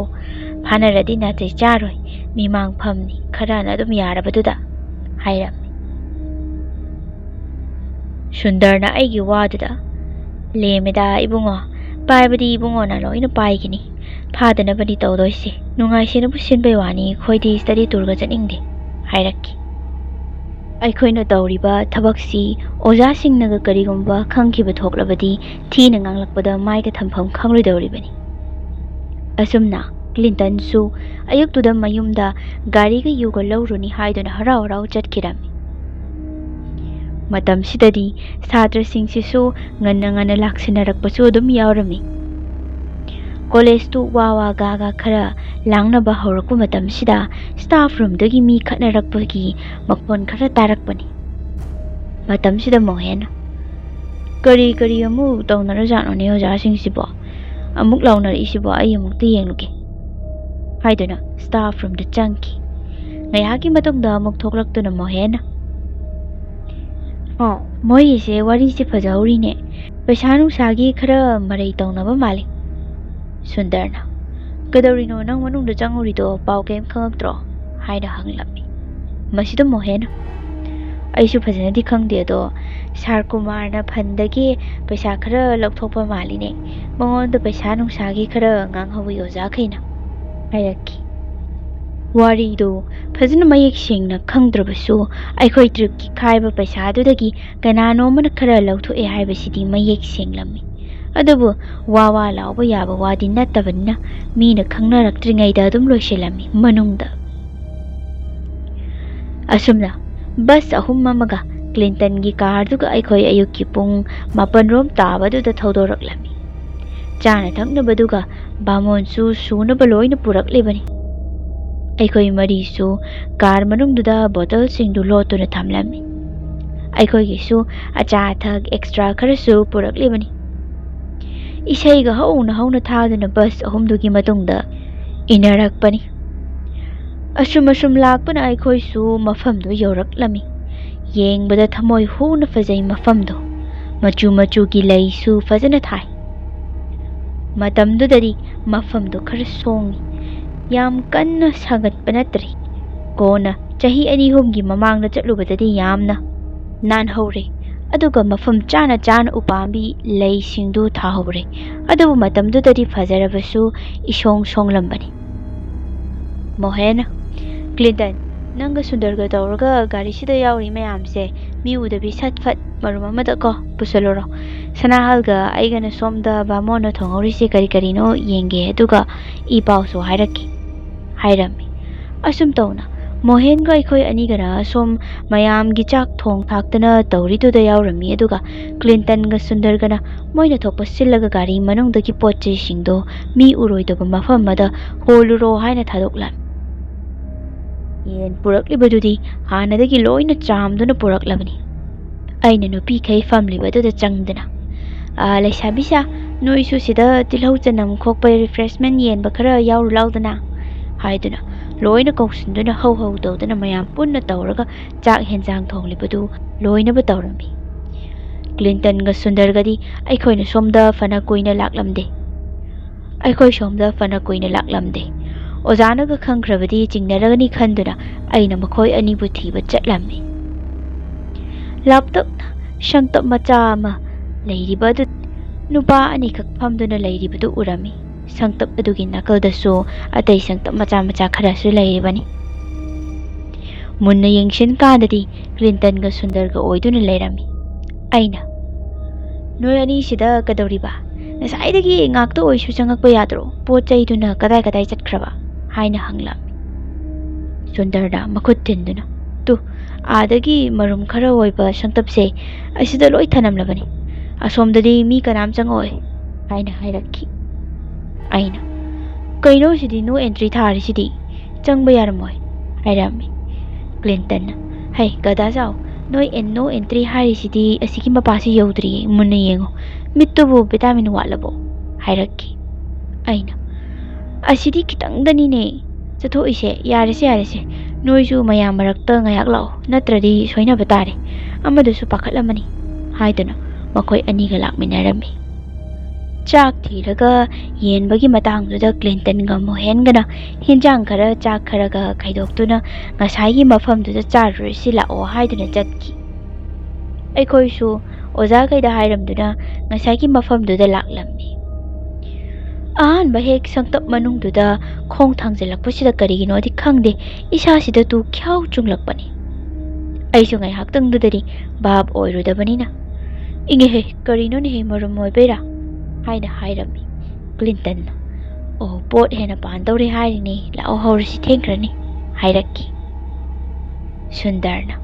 ꯐꯥꯅꯔꯗꯤ ꯅꯥꯇꯩ ꯆꯥꯔꯣꯏ, ꯃꯤꯃꯥꯡ ꯐꯝꯅꯤ, ꯈꯔꯅ ꯑꯗꯨꯝ ꯌꯥꯔꯕꯗꯨꯗ," ꯍꯥꯏꯔꯝꯃꯤ꯫ ꯁꯨꯟꯗꯔꯅ ꯑꯩꯒꯤ ꯋꯥꯗꯨꯗ, "ꯂꯦꯝꯃꯦꯗ ꯏꯕꯨꯡꯉꯣ, ꯄꯥꯏꯕꯗꯤ ꯏꯕꯨꯡꯉꯣꯅ ꯂꯣꯏꯅ ꯄꯥꯏꯒꯅꯤ, ꯐꯥꯗꯅꯕꯅꯤ ꯇꯧꯗꯣꯏꯁꯦ, ꯅꯨꯡꯉꯥꯏꯁꯦꯅꯕꯨ ꯁꯤꯟꯕꯩ ꯋꯥꯅꯤ, ꯑꯩꯈꯣꯏꯗꯤ ꯁ꯭ꯇꯗꯤ ꯇꯨꯔꯒ ꯆꯠꯅꯤꯡꯗꯦ," ꯍꯥꯏꯔꯛꯈꯤ꯫ ꯑꯩꯈꯣꯏꯅ ꯇꯧꯔꯤꯕ ꯊꯕꯛꯁꯤ ꯑꯣꯖꯥꯁꯤꯡꯅꯒ ꯀꯔꯤꯒꯨꯝꯕ ꯈꯪꯈꯤꯕ ꯊꯣꯛꯂꯕꯗꯤ ꯊꯤꯅ ꯉꯥꯡꯂꯛꯄꯗ ꯃꯥꯏꯒ ꯊꯝꯐꯝ ꯈꯪꯂꯣꯏꯗꯧꯔꯤꯕꯅꯤ꯫ ꯑꯁꯨꯝꯅ ꯀ꯭ꯂꯤꯟꯇꯟꯁꯨ ꯑꯌꯨꯛꯇꯨꯗ ꯃꯌꯨꯝꯗ ꯒꯥꯔꯤꯒ ꯌꯨꯒ ꯂꯧꯔꯨꯅꯤ ꯍꯥꯏꯗꯨꯅ ꯍꯔꯥꯎ ꯍꯔꯥꯎ ꯆꯠꯈꯤꯔꯝꯃꯤ꯫ ꯃꯇꯝꯁꯤꯗꯗꯤ ꯁꯥꯇ꯭ꯔꯁꯤꯡꯁꯤꯁꯨ ꯉꯟꯅ ꯉꯟꯅ ꯂꯥꯛꯁꯤꯟꯅꯔꯛꯄꯁꯨ ꯑꯗꯨꯝ ꯌꯥꯎꯔꯝꯃꯤ꯫ ꯀꯣꯂꯦꯖꯇꯨ ꯋꯥ ꯋꯥ ꯒꯥ ꯒꯥ ꯈꯔ ꯂꯥꯡꯅꯕ ꯍꯧꯔꯛꯄ ꯃꯇꯝꯁꯤꯗ ꯁ꯭ꯇꯥꯐ ꯔꯨꯝꯗꯒꯤ ꯃꯤ ꯈꯠꯅꯔꯛꯄꯒꯤ ꯃꯈꯣꯟ ꯈꯔ ꯇꯥꯔꯛꯄꯅꯤ꯫ ꯃꯇꯝꯁꯤꯗ ꯃꯣꯍꯦꯟꯅ, "ꯀꯔꯤ ꯀꯔꯤ ꯑꯃꯨꯛ ꯇꯧꯅꯔꯖꯥꯠꯅꯣꯅꯦ ꯑꯣꯖꯥꯁꯤꯡꯁꯤꯕꯣ? ꯑꯃꯨꯛ ꯂꯥꯎꯅꯔꯛꯏꯁꯤꯕꯣ? ꯑꯩ ꯑꯃꯨꯛꯇ ꯌꯦꯡꯂꯨꯒꯦ," ꯍꯥꯏꯗꯨꯅ ꯁ꯭ꯇꯥꯐ ꯔꯨꯝꯗ ꯆꯪꯈꯤ꯫ ꯉꯥꯏꯍꯥꯛꯀꯤ ꯃꯇꯨꯡꯗ ꯑꯃꯨꯛ ꯊꯣꯛꯂꯛꯇꯨꯅ ꯃꯣꯍꯦꯟꯅ, "ꯑꯣ, ꯃꯣꯏꯒꯤꯁꯦ ꯋꯥꯔꯤꯁꯦ ꯐꯖꯍꯧꯔꯤꯅꯦ꯫ ꯄꯩꯁꯥ ꯅꯨꯡꯁꯥꯒꯤ ꯈꯔ ꯃꯔꯩ ꯇꯧꯅꯕ ꯃꯥꯜꯂꯤ꯫" ꯁꯨꯟꯗꯔꯅ, "ꯀꯩꯗꯧꯔꯤꯅꯣ? ꯅꯪ ꯃꯅꯨꯡꯗ ꯆꯪꯉꯨꯔꯤꯗꯣ ꯄꯥꯎ ꯀꯔꯤꯝ ꯈꯪꯉꯛꯇ꯭ꯔꯣ?" ꯍꯥꯏꯅ ꯍꯪꯂꯝꯃꯤ꯫ ꯃꯁꯤꯗ ꯃꯣꯍꯦꯟꯅ, "ꯑꯩꯁꯨ ꯐꯖꯅꯗꯤ ꯈꯪꯗꯦ, ꯑꯗꯣ ꯁꯥꯔ ꯀꯨꯃꯥꯔꯅ ꯐꯟꯗꯒꯤ ꯄꯩꯁꯥ ꯈꯔ ꯂꯧꯊꯣꯛꯄ ꯃꯥꯜꯂꯤꯅꯦ꯫ ꯃꯉꯣꯟꯗ ꯄꯩꯁꯥ ꯅꯨꯡꯁꯥꯒꯤ ꯈꯔ ꯉꯥꯡꯍꯧꯋꯤ ꯑꯣꯖꯥꯈꯩꯅ," ꯍꯥꯏꯔꯛꯈꯤ꯫ ꯋꯥꯔꯤꯗꯨ ꯐꯖꯅ ꯃꯌꯦꯛ ꯁꯦꯡꯅ ꯈꯪꯗ꯭ꯔꯕꯁꯨ, ꯑꯩꯈꯣꯏ ꯇ꯭ꯔꯤꯞꯀꯤ ꯈꯥꯏꯕ ꯄꯩꯁꯥꯗꯨꯗꯒꯤ ꯀꯅꯥꯅꯣꯝꯃꯅ ꯈꯔ ꯂꯧꯊꯣꯛꯑꯦ ꯍꯥꯏꯕꯁꯤꯗꯤ ꯃꯌꯦꯛ ꯁꯦꯡꯂꯝꯃꯤ꯫ ꯑꯗꯨꯕꯨ ꯋꯥ ꯋꯥ ꯂꯥꯎꯕ ꯌꯥꯕ ꯋꯥꯗꯤ ꯅꯠꯇꯕꯅꯤꯅ, ꯃꯤꯅ ꯈꯪꯅꯔꯛꯇ꯭ꯔꯤꯉꯩꯗ ꯑꯗꯨꯝ ꯂꯣꯏꯁꯤꯜꯂꯝꯃꯤ ꯃꯅꯨꯡꯗ꯫ ꯑꯁꯨꯝꯅ ꯕꯁ ꯑꯍꯨꯝ ꯑꯃꯒ ꯀ꯭ꯂꯤꯟꯇꯟꯒꯤ ꯀꯥꯔꯗꯨꯒ ꯑꯩꯈꯣꯏ ꯑꯌꯨꯛꯀꯤ ꯄꯨꯡ ꯃꯥꯄꯟ ꯔꯣꯝ ꯇꯥꯕꯗꯨꯗ ꯊꯧꯗꯣꯔꯛꯂꯝꯃꯤ꯫ ꯆꯥꯅ ꯊꯛꯅꯕꯗꯨꯒ ꯕꯥꯃꯣꯟꯁꯨ ꯁꯨꯅꯕ ꯂꯣꯏꯅ ꯄꯨꯔꯛꯂꯤꯕꯅꯤ꯫ ꯑꯩꯈꯣꯏ ꯃꯔꯤꯁꯨ ꯀꯥꯔ ꯃꯅꯨꯡꯗꯨꯗ ꯕꯣꯇꯜꯁꯤꯡꯗꯨ ꯂꯣꯠꯇꯨꯅ ꯊꯝꯂꯝꯃꯤ꯫ ꯑꯩꯈꯣꯏꯒꯤꯁꯨ ꯑꯆꯥ ꯑꯊꯛ ꯑꯦꯛꯁꯇ꯭ꯔꯥ ꯈꯔꯁꯨ ꯄꯨꯔꯛꯂꯤꯕꯅꯤ꯫ ꯏꯁꯩꯒ ꯍꯧꯅ ꯍꯧꯅ ꯊꯥꯗꯨꯅ ꯕꯁ ꯑꯍꯨꯝꯗꯨꯒꯤ ꯃꯇꯨꯡꯗ ꯏꯟꯅꯔꯛꯄꯅꯤ꯫ ꯑꯁꯨꯝ ꯑꯁꯨꯝ ꯂꯥꯛꯄꯅ ꯑꯩꯈꯣꯏꯁꯨ ꯃꯐꯝꯗꯨ ꯌꯧꯔꯛꯂꯝꯃꯤ꯫ ꯌꯦꯡꯕꯗ ꯊꯃꯣꯏ ꯍꯨꯅ ꯐꯖꯩ ꯃꯐꯝꯗꯣ꯫ ꯃꯆꯨ ꯃꯆꯨꯒꯤ ꯂꯩꯁꯨ ꯐꯖꯅ ꯊꯥꯏ꯫ ꯃꯇꯝꯗꯨꯗꯗꯤ ꯃꯐꯝꯗꯣ ꯈꯔ ꯁꯣꯡꯉꯤ꯫ ꯌꯥꯝ ꯀꯟꯅ ꯁꯥꯒꯠꯄ ꯅꯠꯇ꯭ꯔꯤ꯫ ꯀꯣꯟꯅ ꯆꯍꯤ ꯑꯅꯤ ꯑꯍꯨꯝꯒꯤ ꯃꯃꯥꯡꯗ ꯆꯠꯂꯨꯕꯗꯗꯤ ꯌꯥꯝꯅ ꯅꯥꯟꯍꯧꯔꯦ꯫ ꯑꯗꯨꯒ ꯃꯐꯝ ꯆꯥꯅ ꯆꯥꯅ ꯎꯄꯥꯝꯕꯤ ꯂꯩꯁꯤꯡꯗꯨ ꯊꯥꯍꯧꯔꯦ꯫ ꯑꯗꯨꯕꯨ ꯃꯇꯝꯗꯨꯗꯗꯤ ꯐꯖꯔꯕꯁꯨ ꯏꯁꯣꯡ ꯁꯣꯡꯂꯝꯕꯅꯤ꯫ ꯃꯣꯍꯦꯟ, "ꯀ꯭ꯂꯤꯟꯇꯟ, ꯅꯪꯒ ꯁꯨꯟꯗꯔꯒ ꯇꯧꯔꯒ ꯒꯥꯔꯤꯁꯤꯗ ꯌꯥꯎꯔꯤ ꯃꯌꯥꯝꯁꯦ ꯃꯤ ꯎꯗꯕꯤ ꯁꯠ ꯐꯠ ꯃꯔꯨꯝ ꯑꯃꯗ ꯀꯣ ꯄꯨꯁꯜꯂꯨꯔꯣ꯫ ꯁꯅꯥꯍꯜꯒ ꯑꯩꯒꯅ ꯁꯣꯝꯗ ꯕꯥꯃꯣꯟꯅ ꯊꯣꯡꯍꯧꯔꯤꯁꯦ ꯀꯔꯤ ꯀꯔꯤꯅꯣ ꯌꯦꯡꯒꯦ, ꯑꯗꯨꯒ ꯏ ꯄꯥꯎꯁꯨ ꯍꯥꯏꯔꯛꯀꯦ," ꯍꯥꯏꯔꯝꯃꯤ꯫ ꯑꯁꯨꯝ ꯇꯧꯅ ꯃꯣꯍꯦꯟꯒ ꯑꯩꯈꯣꯏ ꯑꯅꯤꯒꯅ ꯁꯣꯝ ꯃꯌꯥꯝꯒꯤ ꯆꯥꯛ ꯊꯣꯡ ꯊꯥꯛꯇꯅ ꯇꯧꯔꯤꯗꯨꯗ ꯌꯥꯎꯔꯝꯃꯤ, ꯑꯗꯨꯒ ꯀ꯭ꯂꯤꯟꯇꯟꯒ ꯁꯨꯟꯗꯔꯒꯅ ꯃꯣꯏꯅ ꯊꯣꯛꯄ ꯁꯤꯜꯂꯒ ꯒꯥꯔꯤ ꯃꯅꯨꯡꯗꯒꯤ ꯄꯣꯠ ꯆꯩꯁꯤꯡꯗꯣ ꯃꯤ ꯎꯔꯣꯏꯗꯕ ꯃꯐꯝ ꯑꯃꯗ ꯍꯣꯜꯂꯨꯔꯣ ꯍꯥꯏꯅ ꯊꯥꯗꯣꯛꯂꯝꯃꯤ꯫ ꯌꯦꯟ ꯄꯨꯔꯛꯂꯤꯕꯗꯨꯗꯤ ꯍꯥꯟꯅꯗꯒꯤ ꯂꯣꯏꯅ ꯆꯥꯝꯗꯨꯅ ꯄꯨꯔꯛꯂꯕꯅꯤ꯫ ꯑꯩꯅ ꯅꯨꯄꯤꯈꯩ ꯐꯝꯂꯤꯕꯗꯨꯗ ꯆꯪꯗꯨꯅ, "ꯑꯥ, ꯂꯩꯁꯥꯕꯤꯁꯥ, ꯅꯣꯏꯁꯨ ꯁꯤꯗ ꯇꯤꯜꯍꯧ ꯆꯅꯝ ꯈꯣꯛꯄ ꯔꯤꯐ꯭ꯔꯦꯁꯃꯦꯟ ꯌꯦꯟꯕ ꯈꯔ ꯌꯥꯎꯔꯨ ꯂꯥꯎꯗꯅ," ꯍꯥꯏꯗꯨꯅ ꯂꯣꯏꯅ ꯀꯧꯁꯤꯟꯗꯨꯅ ꯍꯧ ꯍꯧ ꯇꯧꯗꯨꯅ ꯃꯌꯥꯝ ꯄꯨꯟꯅ ꯇꯧꯔꯒ ꯆꯥꯛ ꯍꯦꯟꯖꯥꯡ ꯊꯣꯡꯂꯤꯕꯗꯨ ꯂꯣꯏꯅꯕ ꯇꯧꯔꯝꯃꯤ꯫ ꯀ꯭ꯂꯤꯟꯇꯟꯒ ꯁꯨꯟꯗꯔꯒꯗꯤ ꯑꯩꯈꯣꯏꯅ ꯁꯣꯝꯗ ꯐꯅ ꯀꯨꯏꯅ ꯂꯥꯛꯂꯝꯗꯦ꯫ ꯑꯩꯈꯣꯏ ꯁꯣꯝꯗ ꯐꯅ ꯀꯨꯏꯅ ꯂꯥꯛꯂꯝꯗꯦ꯫ ꯑꯣꯖꯥꯅꯒ ꯈꯪꯈ꯭ꯔꯕꯗꯤ ꯆꯤꯡꯅꯔꯒꯅꯤ ꯈꯟꯗꯨꯅ ꯑꯩꯅ ꯃꯈꯣꯏ ꯑꯅꯤꯕꯨ ꯊꯤꯕ ꯆꯠꯂꯝꯃꯤ꯫ ꯂꯥꯞꯇꯛꯅ ꯁꯪꯇꯞ ꯃꯆꯥ ꯑꯃ ꯂꯩꯔꯤꯕ ꯑꯗꯨ ꯅꯨꯄꯥ ꯑꯅꯤꯈꯛ ꯐꯝꯗꯨꯅ ꯂꯩꯔꯤꯕꯗꯨ ꯎꯔꯝꯃꯤ꯫ ꯁꯪꯇꯞ ꯑꯗꯨꯒꯤ ꯅꯥꯀꯜꯗꯁꯨ ꯑꯇꯩ ꯁꯪꯇꯞ ꯃꯆꯥ ꯃꯆꯥ ꯈꯔꯁꯨ ꯂꯩꯔꯤꯕꯅꯤ꯫ ꯃꯨꯟꯅ ꯌꯦꯡꯁꯤꯟ ꯀꯥꯟꯗꯗꯤ ꯀ꯭ꯂꯤꯟꯇꯟꯒ ꯁꯨꯟꯗꯔꯒ ꯑꯣꯏꯗꯨꯅ ꯂꯩꯔꯝꯃꯤ꯫ ꯑꯩꯅ, "ꯅꯣꯏ ꯑꯅꯤꯁꯤꯗ ꯀꯩꯗꯧꯔꯤꯕ? ꯉꯁꯥꯏꯗꯒꯤ ꯉꯥꯛꯇ ꯑꯣꯏꯁꯨ ꯆꯪꯉꯛꯄ ꯌꯥꯗ꯭ꯔꯣ? ꯄꯣꯠ ꯆꯩꯗꯨꯅ ꯀꯗꯥꯏ ꯀꯗꯥꯏ ꯆꯠꯈ꯭ꯔꯕ?" ꯍꯥꯏꯅ ꯍꯪꯂꯝꯃꯤ꯫ ꯁꯨꯟꯗꯔꯅ ꯃꯈꯨꯠ ꯊꯤꯟꯗꯨꯅ, "ꯇꯨ, ꯑꯥꯗꯒꯤ ꯃꯔꯨꯝ ꯈꯔ ꯑꯣꯏꯕ ꯁꯪꯇꯞꯁꯦ ꯑꯁꯤꯗ ꯂꯣꯏ ꯊꯅꯝꯂꯕꯅꯤ꯫ ꯑꯁꯣꯝꯗꯗꯤ ꯃꯤ ꯀꯅꯥꯝ ꯆꯪꯉꯛꯑꯣꯏ," ꯍꯥꯏꯅ ꯍꯥꯏꯔꯛꯈꯤ꯫ ꯑꯩꯅ, "ꯀꯩꯅꯣ ꯁꯤꯗꯤ no entry ꯊꯥꯔꯤꯁꯤꯗꯤ? ꯆꯪꯕ ꯌꯥꯔꯝꯃꯣꯏ," ꯍꯥꯏꯔꯝꯃꯤ꯫ ꯀ꯭ꯂꯤꯟꯇꯟꯅ, "ꯍꯩ, ꯒꯗꯥ ꯆꯥꯎ, ꯅꯣꯏ ꯑꯦꯟ-, no entry ꯍꯥꯏꯔꯤꯁꯤꯗꯤ ꯑꯁꯤꯒꯤ ꯃꯄꯥꯁꯤ ꯌꯧꯗ꯭ꯔꯤꯌꯦ, ꯃꯨꯟꯅ ꯌꯦꯡꯉꯣ꯫ ꯃꯤꯠꯇꯨꯕꯨ vitamin ꯋꯥꯠꯂꯕꯣ?" ꯍꯥꯏꯔꯛꯈꯤ꯫ ꯑꯩꯅ, "ꯑꯁꯤꯗꯤ ꯈꯤꯇꯪꯗꯅꯤꯅꯦ ꯆꯠꯊꯣꯛꯏꯁꯦ꯫ ꯌꯥꯔꯦꯁꯦ, ꯌꯥꯔꯦꯁꯦ, ꯅꯣꯏꯁꯨ ꯃꯌꯥꯝ ꯃꯔꯛꯇ ꯉꯥꯏꯍꯥꯛ ꯂꯥꯛꯑꯣ, ꯅꯠꯇ꯭ꯔꯗꯤ ꯁꯣꯏꯅꯕ ꯇꯥꯔꯦ꯫ ꯑꯃꯗꯨꯁꯨ ꯄꯥꯈꯠꯂꯝꯃꯅꯤ," ꯍꯥꯏꯗꯨꯅ ꯃꯈꯣꯏ ꯑꯅꯤꯒ ꯂꯥꯛꯃꯤꯟꯅꯔꯝꯃꯤ꯫ ꯆꯥꯛ ꯊꯤꯔꯒ ꯌꯦꯟꯕꯒꯤ ꯃꯇꯥꯡꯗꯨꯗ ꯀ꯭ꯂꯤꯟꯇꯟꯒ ꯃꯣꯍꯦꯟꯒꯅ ꯍꯤꯟꯖꯥꯡ ꯈꯔ, ꯆꯥꯛ ꯈꯔꯒ ꯈꯥꯏꯗꯣꯛꯇꯨꯅ ꯉꯁꯥꯏꯒꯤ ꯃꯐꯝꯗꯨꯗ ꯆꯥꯔꯨꯔꯁꯤ ꯂꯥꯛꯑꯣ ꯍꯥꯏꯗꯨꯅ ꯆꯠꯈꯤ꯫ ꯑꯩꯈꯣꯏꯁꯨ ꯑꯣꯖꯥꯈꯩꯗ ꯍꯥꯏꯔꯝꯗꯨꯅ ꯉꯁꯥꯏꯒꯤ ꯃꯐꯝꯗꯨꯗ ꯂꯥꯛꯂꯝꯃꯤ꯫ ꯑꯍꯥꯟꯕ ꯍꯦꯛ ꯁꯪꯇꯞ ꯃꯅꯨꯡꯗꯨꯗ ꯈꯣꯡ ꯊꯥꯡꯖꯤꯜꯂꯛꯄꯁꯤꯗ ꯀꯔꯤꯒꯤꯅꯣꯗꯤ ꯈꯪꯗꯦ, ꯏꯁꯥꯁꯤꯗ ꯇꯨ ꯈ꯭ꯌꯥꯎ ꯆꯨꯡꯂꯛꯄꯅꯤ꯫ ꯑꯩꯁꯨ ꯉꯥꯏꯍꯥꯛꯇꯪꯗꯨꯗꯗꯤ ꯚꯥꯞ ꯑꯣꯏꯔꯨꯗꯕꯅꯤꯅ, "ꯏꯪꯉꯦꯍꯦ, ꯀꯔꯤꯅꯣꯅꯦꯍꯦ, ꯃꯔꯨꯝ ꯑꯣꯏꯕꯩꯔꯥ?" ꯍꯥꯏꯅ ꯍꯥꯏꯔꯝꯃꯤ꯫ ꯀ꯭ꯂꯤꯟꯇꯟꯅ, "ꯑꯣ, ꯄꯣꯠ ꯍꯦꯟꯅ ꯄꯥꯟꯗꯧꯔꯦ ꯍꯥꯏꯔꯤꯅꯦ, ꯂꯥꯛꯑꯣ, ꯍꯧꯔꯁꯤ, ꯊꯦꯡꯈ꯭ꯔꯅꯤ," ꯍꯥꯏꯔꯛꯈꯤ꯫ ꯁꯨꯟꯗꯔꯅ,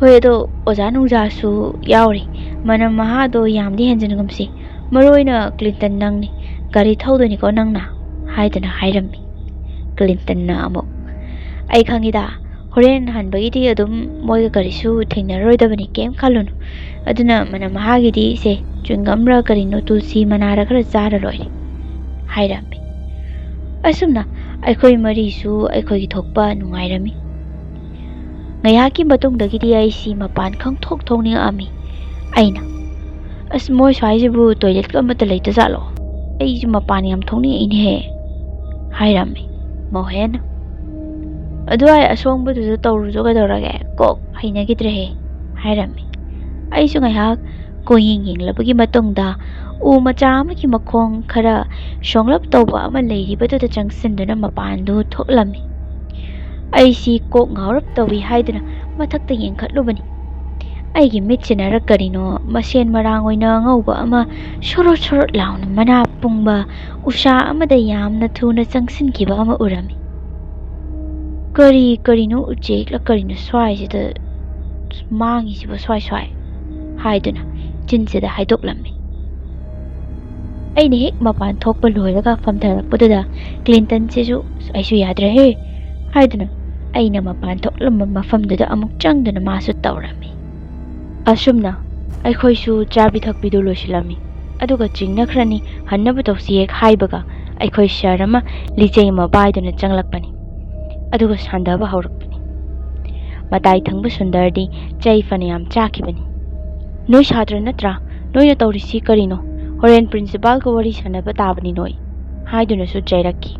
"ꯍꯣꯏ, ꯑꯗꯣ ꯑꯣꯖꯥ ꯅꯨꯡꯖꯥꯁꯨ ꯌꯥꯎꯔꯤ, ꯃꯅꯝ ꯃꯍꯥꯗꯣ ꯌꯥꯝꯗꯤ ꯍꯦꯟꯖꯤꯟꯒꯨꯝꯁꯤ, ꯃꯔꯨ ꯑꯣꯏꯅ ꯀ꯭ꯂꯤꯟꯇꯟ ꯅꯪꯅꯤ, ꯒꯥꯔꯤ ꯊꯧꯗꯣꯏꯅꯤꯀꯣ ꯅꯪꯅ?" ꯍꯥꯏꯗꯨꯅ ꯍꯥꯏꯔꯝꯃꯤ꯫ ꯀ꯭ꯂꯤꯟꯇꯟꯅ ꯑꯃꯨꯛ, "ꯑꯩ ꯈꯪꯉꯤꯗ, ꯍꯣꯔꯦꯟ ꯍꯟꯕꯒꯤꯗꯤ ꯑꯗꯨꯝ ꯃꯣꯏꯒ ꯀꯔꯤꯁꯨ ꯊꯦꯡꯅꯔꯔꯣꯏꯗꯕꯅꯤ, ꯀꯩꯝ ꯈꯜꯂꯨꯅꯨ꯫ ꯑꯗꯨꯅ ꯃꯅꯝ ꯃꯍꯥꯒꯤꯗꯤ ꯁꯦ, ꯆ꯭ꯋꯤꯡꯒꯝꯔ ꯀꯔꯤꯅꯣ, ꯇꯨꯜꯁꯤ ꯃꯅꯥꯔ ꯈꯔ ꯆꯥꯔ ꯂꯣꯏꯔꯦ," ꯍꯥꯏꯔꯝꯃꯤ꯫ ꯑꯁꯨꯝꯅ ꯑꯩꯈꯣꯏ ꯃꯔꯤꯁꯨ ꯑꯩꯈꯣꯏꯒꯤ ꯊꯣꯛꯄ ꯅꯨꯡꯉꯥꯏꯔꯝꯃꯤ꯫ ꯉꯥꯏꯍꯥꯛꯀꯤ ꯃꯇꯨꯡꯗꯒꯤꯗꯤ ꯑꯩꯁꯤ ꯃꯄꯥꯟ ꯈꯪꯊꯣꯛ ꯊꯣꯛꯅꯤꯡꯉꯛꯑꯝꯃꯤ꯫ ꯑꯩꯅ, "ꯑꯁ, ꯃꯣꯏ ꯁ꯭ꯋꯥꯏꯁꯤꯕꯨ ꯇꯣꯏꯂꯦꯠꯀ ꯑꯃꯠꯇ ꯂꯩꯇꯖꯥꯠꯂꯣ? ꯑꯩꯁꯨ ꯃꯄꯥꯟ ꯌꯥꯝ ꯊꯣꯛꯅꯤꯡꯉꯛꯏꯅꯦꯍꯦ," ꯍꯥꯏꯔꯝꯃꯤ꯫ ꯃꯣꯍꯦꯟꯅ, "ꯑꯗꯨꯋꯥꯏ ꯑꯁꯣꯡꯕꯗꯨꯗ ꯇꯧꯔꯨꯆꯣ ꯀꯩꯗꯧꯔꯒꯦ? ꯀꯣꯛ ꯍꯩꯅꯈꯤꯗ꯭ꯔꯦꯍꯦ," ꯍꯥꯏꯔꯝꯃꯤ꯫ ꯑꯩꯁꯨ ꯉꯥꯏꯍꯥꯛ ꯀꯣꯏꯌꯦꯡ ꯌꯦꯡꯂꯕꯒꯤ ꯃꯇꯨꯡꯗ ꯎ ꯃꯆꯥ ꯑꯃꯒꯤ ꯃꯈꯣꯡ ꯈꯔ ꯁꯣꯡꯂꯞ ꯇꯧꯕ ꯑꯃ ꯂꯩꯔꯤꯕꯗꯨꯗ ꯆꯪꯁꯤꯟꯗꯨꯅ ꯃꯄꯥꯟꯗꯨ ꯊꯣꯛꯂꯝꯃꯤ꯫ ꯑꯩꯁꯤ ꯀꯣꯛ ꯉꯥꯎꯔꯞ ꯇꯧꯏ ꯍꯥꯏꯗꯨꯅ ꯃꯊꯛꯇ ꯌꯦꯡꯈꯠꯂꯨꯕꯅꯤ꯫ ꯑꯩꯒꯤ ꯃꯤꯠꯁꯤꯅꯔ ꯀꯔꯤꯅꯣ ꯃꯁꯦꯟ ꯃꯔꯥꯡ ꯑꯣꯏꯅ ꯑꯉꯧꯕ ꯑꯃ ꯁꯣꯔꯣꯠ ꯁꯣꯔꯣꯠ ꯂꯥꯎꯅ ꯃꯅꯥ ꯄꯨꯡꯕ ꯎꯁꯥ ꯑꯃꯗ ꯌꯥꯝꯅ ꯊꯨꯅ ꯆꯪꯁꯤꯟꯈꯤꯕ ꯑꯃ ꯎꯔꯝꯃꯤ꯫ "ꯀꯔꯤ ꯀꯔꯤꯅꯣ ꯎꯆꯦꯛꯂ ꯀꯔꯤꯅꯣ ꯁ꯭ꯋꯥꯏꯁꯤꯗ ꯃꯥꯡꯉꯤꯁꯤꯕꯣ ꯁ꯭ꯋꯥꯏ ꯁ꯭ꯋꯥꯏ?" ꯍꯥꯏꯗꯨꯅ ꯆꯤꯟꯁꯤꯗ ꯍꯥꯏꯗꯣꯛꯂꯝꯃꯤ꯫ ꯑꯩꯅ ꯍꯦꯛ ꯃꯄꯥꯟ ꯊꯣꯛꯄ ꯂꯣꯏꯔꯒ ꯐꯝꯊꯔꯛꯄꯗꯨꯗ ꯀ꯭ꯂꯤꯟꯇꯟꯁꯤꯁꯨ "ꯑꯩꯁꯨ ꯌꯥꯗ꯭ꯔꯦꯍꯦ" ꯍꯥꯏꯗꯨꯅ ꯑꯩꯅ ꯃꯄꯥꯟ ꯊꯣꯛꯂꯝꯕ ꯃꯐꯝꯗꯨꯗ ꯑꯃꯨꯛ ꯆꯪꯗꯨꯅ ꯃꯥꯁꯨ ꯇꯧꯔꯝꯃꯤ꯫ ꯑꯁꯨꯝꯅ ꯑꯩꯈꯣꯏꯁꯨ ꯆꯥꯕꯤ ꯊꯛꯄꯤꯗꯨ ꯂꯣꯏꯁꯤꯜꯂꯝꯃꯤ꯫ ꯑꯗꯨꯒ "ꯆꯤꯡꯅꯈ꯭ꯔꯅꯤ, ꯍꯟꯅꯕ ꯇꯧꯁꯤ" ꯍꯦꯛ ꯍꯥꯏꯕꯒ ꯑꯩꯈꯣꯏ ꯁꯥꯔ ꯑꯃ ꯂꯤꯆꯩ ꯑꯃ ꯄꯥꯏꯗꯨꯅ ꯆꯪꯂꯛꯄꯅꯤ꯫ ꯑꯗꯨꯒ ꯁꯥꯟꯗꯕ ꯍꯧꯔꯛꯄꯅꯤ꯫ ꯃꯇꯥꯏ ꯊꯪꯕ ꯁꯨꯟꯗꯔꯗꯤ ꯆꯩ ꯐꯅꯌꯥꯝ ꯆꯥꯈꯤꯕꯅꯤ꯫ "ꯅꯣꯏ ꯁꯥꯇ꯭ꯔ ꯅꯠꯇ꯭ꯔꯥ? ꯅꯣꯏꯅ ꯇꯧꯔꯤꯁꯤ ꯀꯔꯤꯅꯣ? ꯍꯣꯔꯦꯟ ꯄ꯭ꯔꯤꯟꯁꯤꯄꯥꯜꯒ ꯋꯥꯔꯤ ꯁꯥꯟꯅꯕ ꯇꯥꯕꯅꯤ ꯅꯣꯏ" ꯍꯥꯏꯗꯨꯅꯁꯨ ꯆꯩꯔꯛꯈꯤ꯫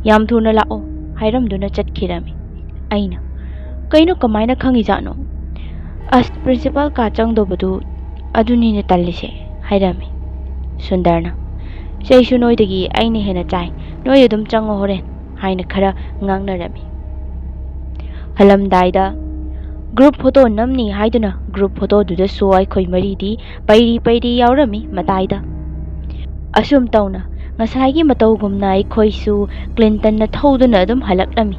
"ꯌꯥꯝ ꯊꯨꯅ ꯂꯥꯛꯑꯣ" ꯍꯥꯏꯔꯝꯗꯨꯅ ꯆꯠꯈꯤꯔꯝꯃꯤ꯫ ꯑꯩꯅ, "ꯀꯩꯅꯣ, ꯀꯃꯥꯏꯅ ꯈꯪꯉꯤꯖꯥꯠꯅꯣ?" "ꯑꯁ, ꯄ꯭ꯔꯤꯟꯁꯤꯄꯥꯜ ꯀꯥ ꯆꯪꯗꯧꯕꯗꯨ ꯑꯗꯨꯅꯤꯅꯦ ꯇꯜꯂꯤꯁꯦ" ꯍꯥꯏꯔꯝꯃꯤ꯫ ꯁꯨꯟꯗꯔꯅ, "ꯆꯩꯁꯨ ꯅꯣꯏꯗꯒꯤ ꯑꯩꯅ ꯍꯦꯟꯅ ꯆꯥꯏ, ꯅꯣꯏ ꯑꯗꯨꯝ ꯆꯪꯉꯣ ꯍꯣꯔꯦꯟ" ꯍꯥꯏꯅ ꯈꯔ ꯉꯥꯡꯅꯔꯝꯃꯤ꯫ ꯍꯜꯂꯝꯗꯥꯏꯗ ꯒ꯭ꯔꯨꯞ ꯐꯣꯇꯣ ꯅꯝꯅꯤ ꯍꯥꯏꯗꯨꯅ ꯒ꯭ꯔꯨꯞ ꯐꯣꯇꯣꯗꯨꯗꯁꯨ ꯑꯩꯈꯣꯏ ꯃꯔꯤꯗꯤ ꯄꯩꯔꯤ ꯄꯩꯔꯤ ꯌꯥꯎꯔꯝꯃꯤ ꯃꯇꯥꯏꯗ꯫ ꯑꯁꯨꯝ ꯇꯧꯅ ꯉꯁꯥꯏꯒꯤ ꯃꯇꯧꯒꯨꯝꯅ ꯑꯩꯈꯣꯏꯁꯨ ꯀ꯭ꯂꯤꯟꯇꯟꯅ ꯊꯧꯗꯨꯅ ꯑꯗꯨꯝ ꯍꯜꯂꯛꯂꯝꯃꯤ꯫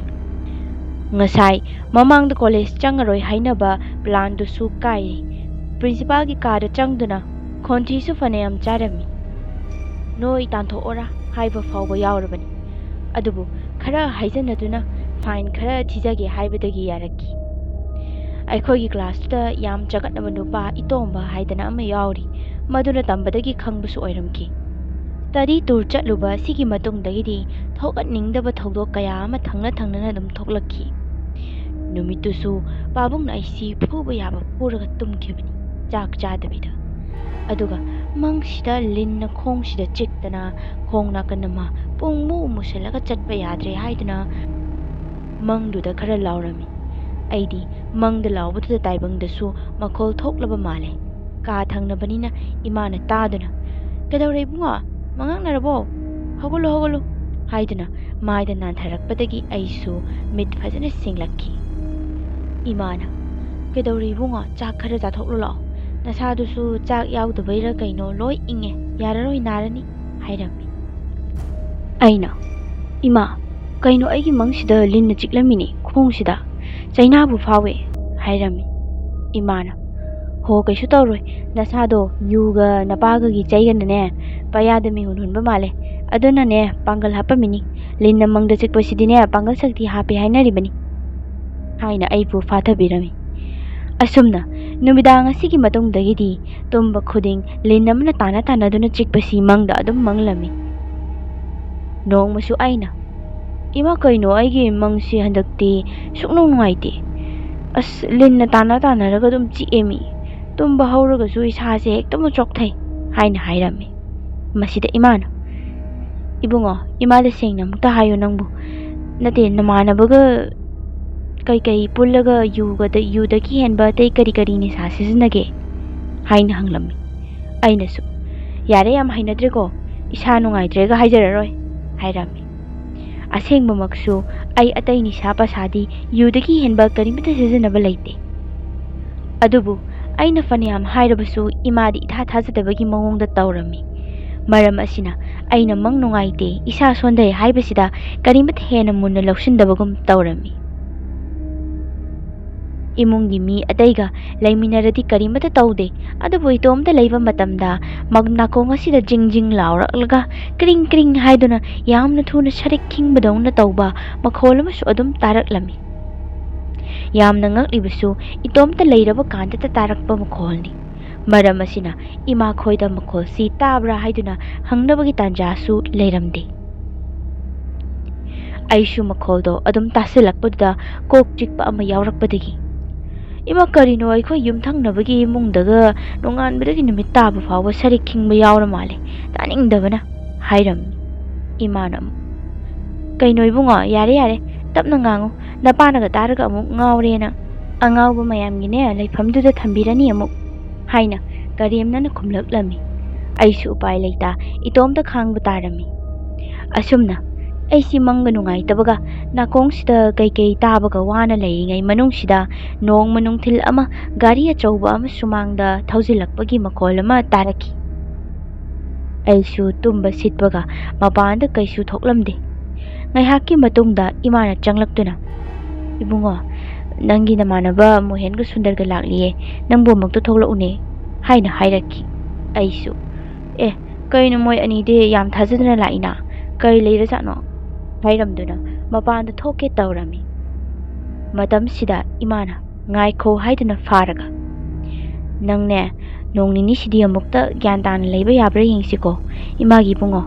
ꯉꯁꯥꯏ ꯃꯃꯥꯡꯗ ꯀꯣꯂꯦꯖ ꯆꯪꯉꯔꯣꯏ ꯍꯥꯏꯅꯕ ꯄ꯭ꯂꯥꯟꯗꯨꯁꯨ ꯀꯥꯏꯔꯦ꯫ ꯄ꯭ꯔꯤꯟꯁꯤꯄꯥꯜꯒꯤ ꯀꯥꯗ ꯆꯪꯗꯨꯅ ꯈꯣꯟꯊꯤꯁꯨ ꯐꯅꯌꯥꯝ ꯆꯥꯔꯝꯃꯤ꯫ "ꯅꯣꯏ ꯇꯥꯟꯊꯣꯛꯑꯣꯔꯥ" ꯍꯥꯏꯕ ꯐꯥꯎꯕ ꯌꯥꯎꯔꯕꯅꯤ꯫ ꯑꯗꯨꯕꯨ ꯈꯔ ꯍꯥꯏꯖꯟꯅꯗꯨꯅ ꯐꯥꯏꯟ ꯈꯔ ꯊꯤꯖꯒꯦ ꯍꯥꯏꯕꯗꯒꯤ ꯌꯥꯔꯛꯈꯤ꯫ ꯑꯩꯈꯣꯏꯒꯤ ꯀ꯭ꯂꯥꯁꯇꯨꯗ ꯌꯥꯝ ꯆꯒꯠꯅꯕ ꯅꯨꯄꯥ ꯏꯇꯣꯝꯕ ꯍꯥꯏꯗꯅ ꯑꯃ ꯌꯥꯎꯔꯤ꯫ ꯃꯗꯨꯅ ꯇꯝꯕꯗꯒꯤ ꯈꯪꯕꯁꯨ ꯑꯣꯏꯔꯝꯈꯤ꯫ ꯁ꯭ꯇꯗꯤ ꯇꯨꯔ ꯆꯠꯂꯨꯕ ꯑꯁꯤꯒꯤ ꯃꯇꯨꯡꯗꯒꯤꯗꯤ ꯊꯣꯛꯍꯟꯅꯤꯡꯗꯕ ꯊꯧꯗꯣꯛ ꯀꯌꯥ ꯑꯃ ꯊꯪꯅ ꯊꯪꯅꯅ ꯑꯗꯨꯝ ꯊꯣꯛꯂꯛꯈꯤ꯫ ꯅꯨꯃꯤꯠꯇꯨꯁꯨ ꯄꯥꯕꯨꯡꯅ ꯑꯩꯁꯤ ꯐꯨꯕ ꯌꯥꯕ ꯐꯨꯔꯒ ꯇꯨꯝꯈꯤꯕꯅꯤ, ꯆꯥꯛ ꯆꯥꯗꯕꯤꯗ꯫ ꯑꯗꯨꯒ ꯃꯪꯁꯤꯗ ꯂꯤꯟꯅ ꯈꯣꯡꯁꯤꯗ ꯆꯤꯛꯇꯅ ꯈꯣꯡ ꯅꯥꯀꯟ ꯑꯃ ꯄꯨꯡꯃꯨ ꯃꯨꯁꯤꯜꯂꯒ ꯆꯠꯄ ꯌꯥꯗ꯭ꯔꯦ ꯍꯥꯏꯗꯨꯅ ꯃꯪꯗꯨꯗ ꯈꯔ ꯂꯥꯎꯔꯝꯃꯤ꯫ ꯑꯩꯗꯤ ꯃꯪꯗ ꯂꯥꯎꯕꯗꯨꯗ ꯇꯥꯏꯕꯪꯗꯁꯨ ꯃꯈꯣꯜ ꯊꯣꯛꯂꯕ ꯃꯥꯜꯂꯦ꯫ ꯀꯥ ꯊꯪꯅꯕꯅꯤꯅ ꯏꯃꯥꯅ ꯇꯥꯗꯨꯅ, "ꯀꯩꯗꯧꯔꯦ ꯏꯕꯨꯡꯉꯣ? ꯃꯉꯛꯅꯔꯕꯣ? ꯍꯧꯒꯠꯂꯨ, ꯍꯧꯒꯠꯂꯨ" ꯍꯥꯏꯗꯨꯅ ꯃꯥꯏꯗ ꯅꯥꯟꯊꯔꯛꯄꯗꯒꯤ ꯑꯩꯁꯨ ꯃꯤꯠ ꯐꯖꯅ ꯁꯤꯡꯂꯛꯈꯤ꯫ ꯏꯃꯥꯅ, "ꯀꯩꯗꯧꯔꯦ ꯏꯕꯨꯡꯉꯣ? ꯆꯥꯛ ꯈꯔ ꯆꯥꯊꯣꯛꯂꯨ ꯂꯥꯛꯑꯣ꯫ ꯅꯁꯥꯗꯨꯁꯨ ꯆꯥꯛ ꯌꯥꯎꯗꯕꯩꯔ ꯀꯩꯅꯣ ꯂꯣꯏ ꯏꯪꯉꯦ, ꯌꯥꯔꯔꯣꯏ, ꯅꯥꯔꯅꯤ" ꯍꯥꯏꯔꯝꯃꯤ꯫ ꯑꯩꯅ, "ꯏꯃꯥ, ꯀꯩꯅꯣ ꯑꯩꯒꯤ ꯃꯪꯁꯤꯗ ꯂꯤꯟꯅ ꯆꯤꯛꯂꯝꯃꯤꯅꯦ ꯈꯣꯡꯁꯤꯗ, ꯆꯩꯅꯥꯕꯨ ꯐꯥꯎꯋꯦ" ꯍꯥꯏꯔꯝꯃꯤ꯫ ꯏꯃꯥꯅ, "ꯍꯣ, ꯀꯩꯁꯨ ꯇꯧꯔꯣꯏ, ꯅꯁꯥꯗꯣ ꯌꯨꯒ ꯅꯄꯥꯒꯒꯤ ꯆꯩꯒꯅꯅꯦ ꯄꯌꯥꯗ ꯃꯤꯍꯨꯟ ꯍꯨꯟꯕ ꯃꯥꯜꯂꯦ, ꯑꯗꯨꯅꯅꯦ ꯄꯥꯡꯒꯜ ꯍꯥꯞꯄꯝꯃꯤꯅꯤ, ꯂꯤꯟꯅ ꯃꯪꯗ ꯆꯤꯛꯄꯁꯤꯗꯤꯅꯦ ꯄꯥꯡꯒꯜ ꯁꯛꯇꯤ ꯍꯥꯞꯄꯦ ꯍꯥꯏꯅꯔꯤꯕꯅꯤ" ꯍꯥꯏꯅ ꯑꯩꯕꯨ ꯐꯥꯊꯕꯤꯔꯝꯃꯤ꯫ ꯑꯁꯨꯝꯅ ꯅꯨꯃꯤꯗꯥꯡ ꯑꯁꯤꯒꯤ ꯃꯇꯨꯡꯗꯒꯤꯗꯤ ꯇꯨꯝꯕ ꯈꯨꯗꯤꯡ ꯂꯤꯟ ꯑꯃꯅ ꯇꯥꯟꯅ ꯇꯥꯟꯅꯗꯨꯅ ꯆꯤꯛꯄꯁꯤ ꯃꯪꯗ ꯑꯗꯨꯝ ꯃꯪꯂꯝꯃꯤ꯫ ꯅꯣꯡꯃꯁꯨ ꯑꯩꯅ, "ꯏꯃꯥ, ꯀꯩꯅꯣ ꯑꯩꯒꯤ ꯃꯪꯁꯤ ꯍꯟꯗꯛꯇꯤ ꯁꯨꯛꯅꯨꯡ ꯅꯨꯡꯉꯥꯏꯇꯦ꯫ ꯑꯁ, ꯂꯤꯟꯅ ꯇꯥꯟꯅ ꯇꯥꯟꯅꯔꯒ ꯑꯗꯨꯝ ꯆꯤꯛꯑꯦꯃꯤ꯫ ꯇꯨꯝꯕ ꯍꯧꯔꯒꯁꯨ ꯏꯁꯥꯁꯦ ꯍꯦꯛꯇꯃꯛ ꯆꯣꯛꯊꯩ" ꯍꯥꯏꯅ ꯍꯥꯏꯔꯝꯃꯤ꯫ ꯃꯁꯤꯗ ꯏꯃꯥꯅ, "ꯏꯕꯨꯡꯉꯣ, ꯏꯃꯥꯗ ꯁꯦꯡꯅ ꯑꯃꯨꯛꯇ ꯍꯥꯏꯌꯨ ꯅꯪꯕꯨ꯫ ꯅꯠꯇꯦ, ꯅꯃꯥꯟꯅꯕꯒ ꯀꯩꯀꯩ ꯄꯨꯜꯂꯒ ꯌꯨꯒꯗ-, ꯌꯨꯗꯒꯤ ꯍꯦꯟꯕ ꯑꯇꯩ ꯀꯔꯤ ꯀꯔꯤ ꯅꯤꯁꯥ ꯁꯤꯖꯤꯟꯅꯒꯦ?" ꯍꯥꯏꯅ ꯍꯪꯂꯝꯃꯤ꯫ ꯑꯩꯅꯁꯨ, "ꯌꯥꯔꯦ, ꯌꯥꯝ ꯍꯩꯅꯗ꯭ꯔꯦꯀꯣ, ꯏꯁꯥ ꯅꯨꯡꯉꯥꯏꯇ꯭ꯔꯦꯒ ꯍꯥꯏꯖꯔꯔꯣꯏ" ꯍꯥꯏꯔꯝꯃꯤ꯫ ꯑꯁꯦꯡꯕꯃꯛꯁꯨ ꯑꯩ ꯑꯇꯩ ꯅꯤꯁꯥ ꯄꯁꯥꯗꯤ ꯌꯨꯗꯒꯤ ꯍꯦꯟꯕ ꯀꯔꯤꯃꯠꯇ ꯁꯤꯖꯤꯟꯅꯕ ꯂꯩꯇꯦ꯫ ꯑꯗꯨꯕꯨ ꯑꯩꯅ ꯐꯅꯌꯥꯝ ꯍꯥꯏꯔꯕꯁꯨ ꯏꯃꯥꯗꯤ ꯏꯊꯥ ꯊꯥꯖꯗꯕꯒꯤ ꯃꯑꯣꯡꯗ ꯇꯧꯔꯝꯃꯤ꯫ ꯃꯔꯝ ꯑꯁꯤꯅ ꯑꯩꯅ ꯃꯪ ꯅꯨꯡꯉꯥꯏꯇꯦ, ꯏꯁꯥ ꯁꯣꯟꯊꯩ ꯍꯥꯏꯕꯁꯤꯗ ꯀꯔꯤꯃꯠꯇ ꯍꯦꯟꯅ ꯃꯨꯟꯅ ꯂꯧꯁꯤꯟꯗꯕꯒꯨꯝ ꯇꯧꯔꯝꯃꯤ꯫ ꯏꯃꯨꯡꯒꯤ ꯃꯤ ꯑꯇꯩꯒ ꯂꯩꯃꯤꯟꯅꯔꯗꯤ ꯀꯔꯤꯃꯠꯇ ꯇꯧꯗꯦ, ꯑꯗꯨꯕꯨ ꯏꯇꯣꯝꯇ ꯂꯩꯕ ꯃꯇꯝꯗ ꯃ-, ꯅꯥꯀꯣꯡ ꯑꯁꯤꯗ ꯖꯤꯡ ꯖꯤꯡ ꯂꯥꯎꯔꯛꯂꯒ ꯀ꯭ꯔꯤꯡ ꯀ꯭ꯔꯤꯡ ꯍꯥꯏꯗꯨꯅ ꯌꯥꯝꯅ ꯊꯨꯅ ꯁꯔꯤꯛ ꯈꯤꯡꯕꯗꯧꯅ ꯇꯧꯕ ꯃꯈꯣꯜ ꯑꯃꯁꯨ ꯑꯗꯨꯝ ꯇꯥꯔꯛꯂꯝꯃꯤ꯫ ꯌꯥꯝꯅ ꯉꯛꯂꯤꯕꯁꯨ ꯏꯇꯣꯝꯇ ꯂꯩꯔꯕ ꯀꯥꯟꯗꯇ ꯇꯥꯔꯛꯄ ꯃꯈꯣꯜꯅꯤ꯫ ꯃꯔꯝ ꯑꯁꯤꯅ ꯏꯃꯥ ꯈꯣꯏꯗ ꯃꯈꯣꯜꯁꯤ ꯇꯥꯕ꯭ꯔꯥ ꯍꯥꯏꯗꯨꯅ ꯍꯪꯅꯕꯒꯤ ꯇꯥꯟꯖꯥꯁꯨ ꯂꯩꯔꯝꯗꯦ꯫ ꯑꯩꯁꯨ ꯃꯈꯣꯜꯗꯣ ꯑꯗꯨꯝ ꯇꯥꯁꯤꯜꯂꯛꯄꯗꯨꯗ ꯀꯣꯛ ꯆꯤꯛꯄ ꯑꯃ ꯌꯥꯎꯔꯛꯄꯗꯒꯤ, "ꯏꯃꯥ, ꯀꯔꯤꯅꯣ ꯑꯩꯈꯣꯏ ꯌꯨꯝꯊꯪꯅꯕꯒꯤ ꯏꯃꯨꯡꯗꯒ ꯅꯣꯡꯉꯥꯟꯕꯗꯒꯤ ꯅꯨꯃꯤꯠ ꯇꯥꯕ ꯐꯥꯎꯕ ꯁꯔꯤꯛ ꯈꯤꯡꯕ ꯌꯥꯎꯔ ꯃꯥꯜꯂꯦ, ꯇꯥꯅꯤꯡꯗꯕꯅ" ꯍꯥꯏꯔꯝꯃꯤ꯫ ꯏꯃꯥꯅ ꯑꯃꯨꯛ, "ꯀꯩꯅꯣ ꯏꯕꯨꯡꯉꯣ, ꯌꯥꯔꯦ ꯌꯥꯔꯦ, ꯇꯞꯅ ꯉꯥꯡꯉꯨ, ꯅꯄꯥꯅꯒ ꯇꯥꯔꯒ ꯑꯃꯨꯛ ꯉꯥꯎꯔꯦꯅ, ꯑꯉꯥꯎꯕ ꯃꯌꯥꯝꯒꯤꯅꯦ ꯂꯩꯐꯝꯗꯨꯗ ꯊꯝꯕꯤꯔꯅꯤ ꯑꯃꯨꯛ" ꯍꯥꯏꯅ ꯀꯔꯦꯝꯅꯅ ꯈꯨꯝꯂꯛꯂꯝꯃꯤ꯫ ꯑꯩꯁꯨ ꯎꯄꯥꯏ ꯂꯩꯇ ꯏꯇꯣꯝꯇ ꯈꯥꯡꯕ ꯇꯥꯔꯝꯃꯤ꯫ ꯑꯁꯨꯝꯅ ꯑꯩꯁꯤ ꯃꯪꯒ ꯅꯨꯡꯉꯥꯏꯇꯕꯒ ꯅꯥꯀꯣꯡꯁꯤꯗ ꯀꯩꯀꯩ ꯇꯥꯕꯒ ꯋꯥꯅ ꯂꯩꯔꯤꯉꯩ ꯃꯅꯨꯡꯁꯤꯗ ꯅꯣꯡꯃ ꯅꯨꯡꯊꯤꯜ ꯑꯃ ꯒꯥꯔꯤ ꯑꯆꯧꯕ ꯑꯃ ꯁꯨꯃꯥꯡꯗ ꯊꯧꯖꯤꯜꯂꯛꯄꯒꯤ ꯃꯈꯣꯜ ꯑꯃ ꯇꯥꯔꯛꯈꯤ꯫ ꯑꯩꯁꯨ ꯇꯨꯝꯕ ꯁꯤꯠꯄꯒ ꯃꯄꯥꯟꯗ ꯀꯩꯁꯨ ꯊꯣꯛꯂꯝꯗꯦ꯫ ꯉꯥꯏꯍꯥꯛꯀꯤ ꯃꯇꯨꯡꯗ ꯏꯃꯥꯅ ꯆꯪꯂꯛꯇꯨꯅ, "ꯏꯕꯨꯡꯉꯣ, ꯅꯪꯒꯤ ꯅꯃꯥꯟꯅꯕ ꯃꯣꯍꯦꯟꯒ ꯁꯨꯟꯗꯔꯒ ꯂꯥꯛꯂꯤꯌꯦ, ꯅꯪꯕꯨ ꯑꯃꯨꯛꯇ ꯊꯣꯛꯂꯛꯎꯅꯦ" ꯍꯥꯏꯅ ꯍꯥꯏꯔꯛꯈꯤ꯫ ꯑꯩꯁꯨ, "ꯑꯦ, ꯀꯩꯅꯣ ꯃꯣꯏ ꯑꯅꯤꯗꯤ ꯌꯥꯝ ꯊꯥꯖꯗꯅ ꯂꯥꯛꯏꯅ, ꯀꯔꯤ ꯂꯩꯔꯖꯥꯠꯅꯣ?" ꯍꯥꯏꯔꯝꯗꯨꯅ ꯃꯄꯥꯟꯗ ꯊꯣꯛꯀꯦ ꯇꯧꯔꯝꯃꯤ꯫ ꯃꯇꯝꯁꯤꯗ ꯏꯃꯥꯅ, "ꯉꯥꯏꯈꯣ" ꯍꯥꯏꯗꯨꯅ ꯐꯥꯔꯒ, "ꯅꯪꯅꯦ, ꯅꯣꯡ ꯅꯤꯅꯤꯁꯤꯗꯤ ꯑꯃꯨꯛꯇ ꯒ꯭ꯌꯥꯟ ꯇꯥꯅ ꯂꯩꯕ ꯌꯥꯕ꯭ꯔꯥ ꯌꯦꯡꯁꯤꯀꯣ, ꯏꯃꯥꯒꯤ ꯏꯕꯨꯡꯉꯣ꯫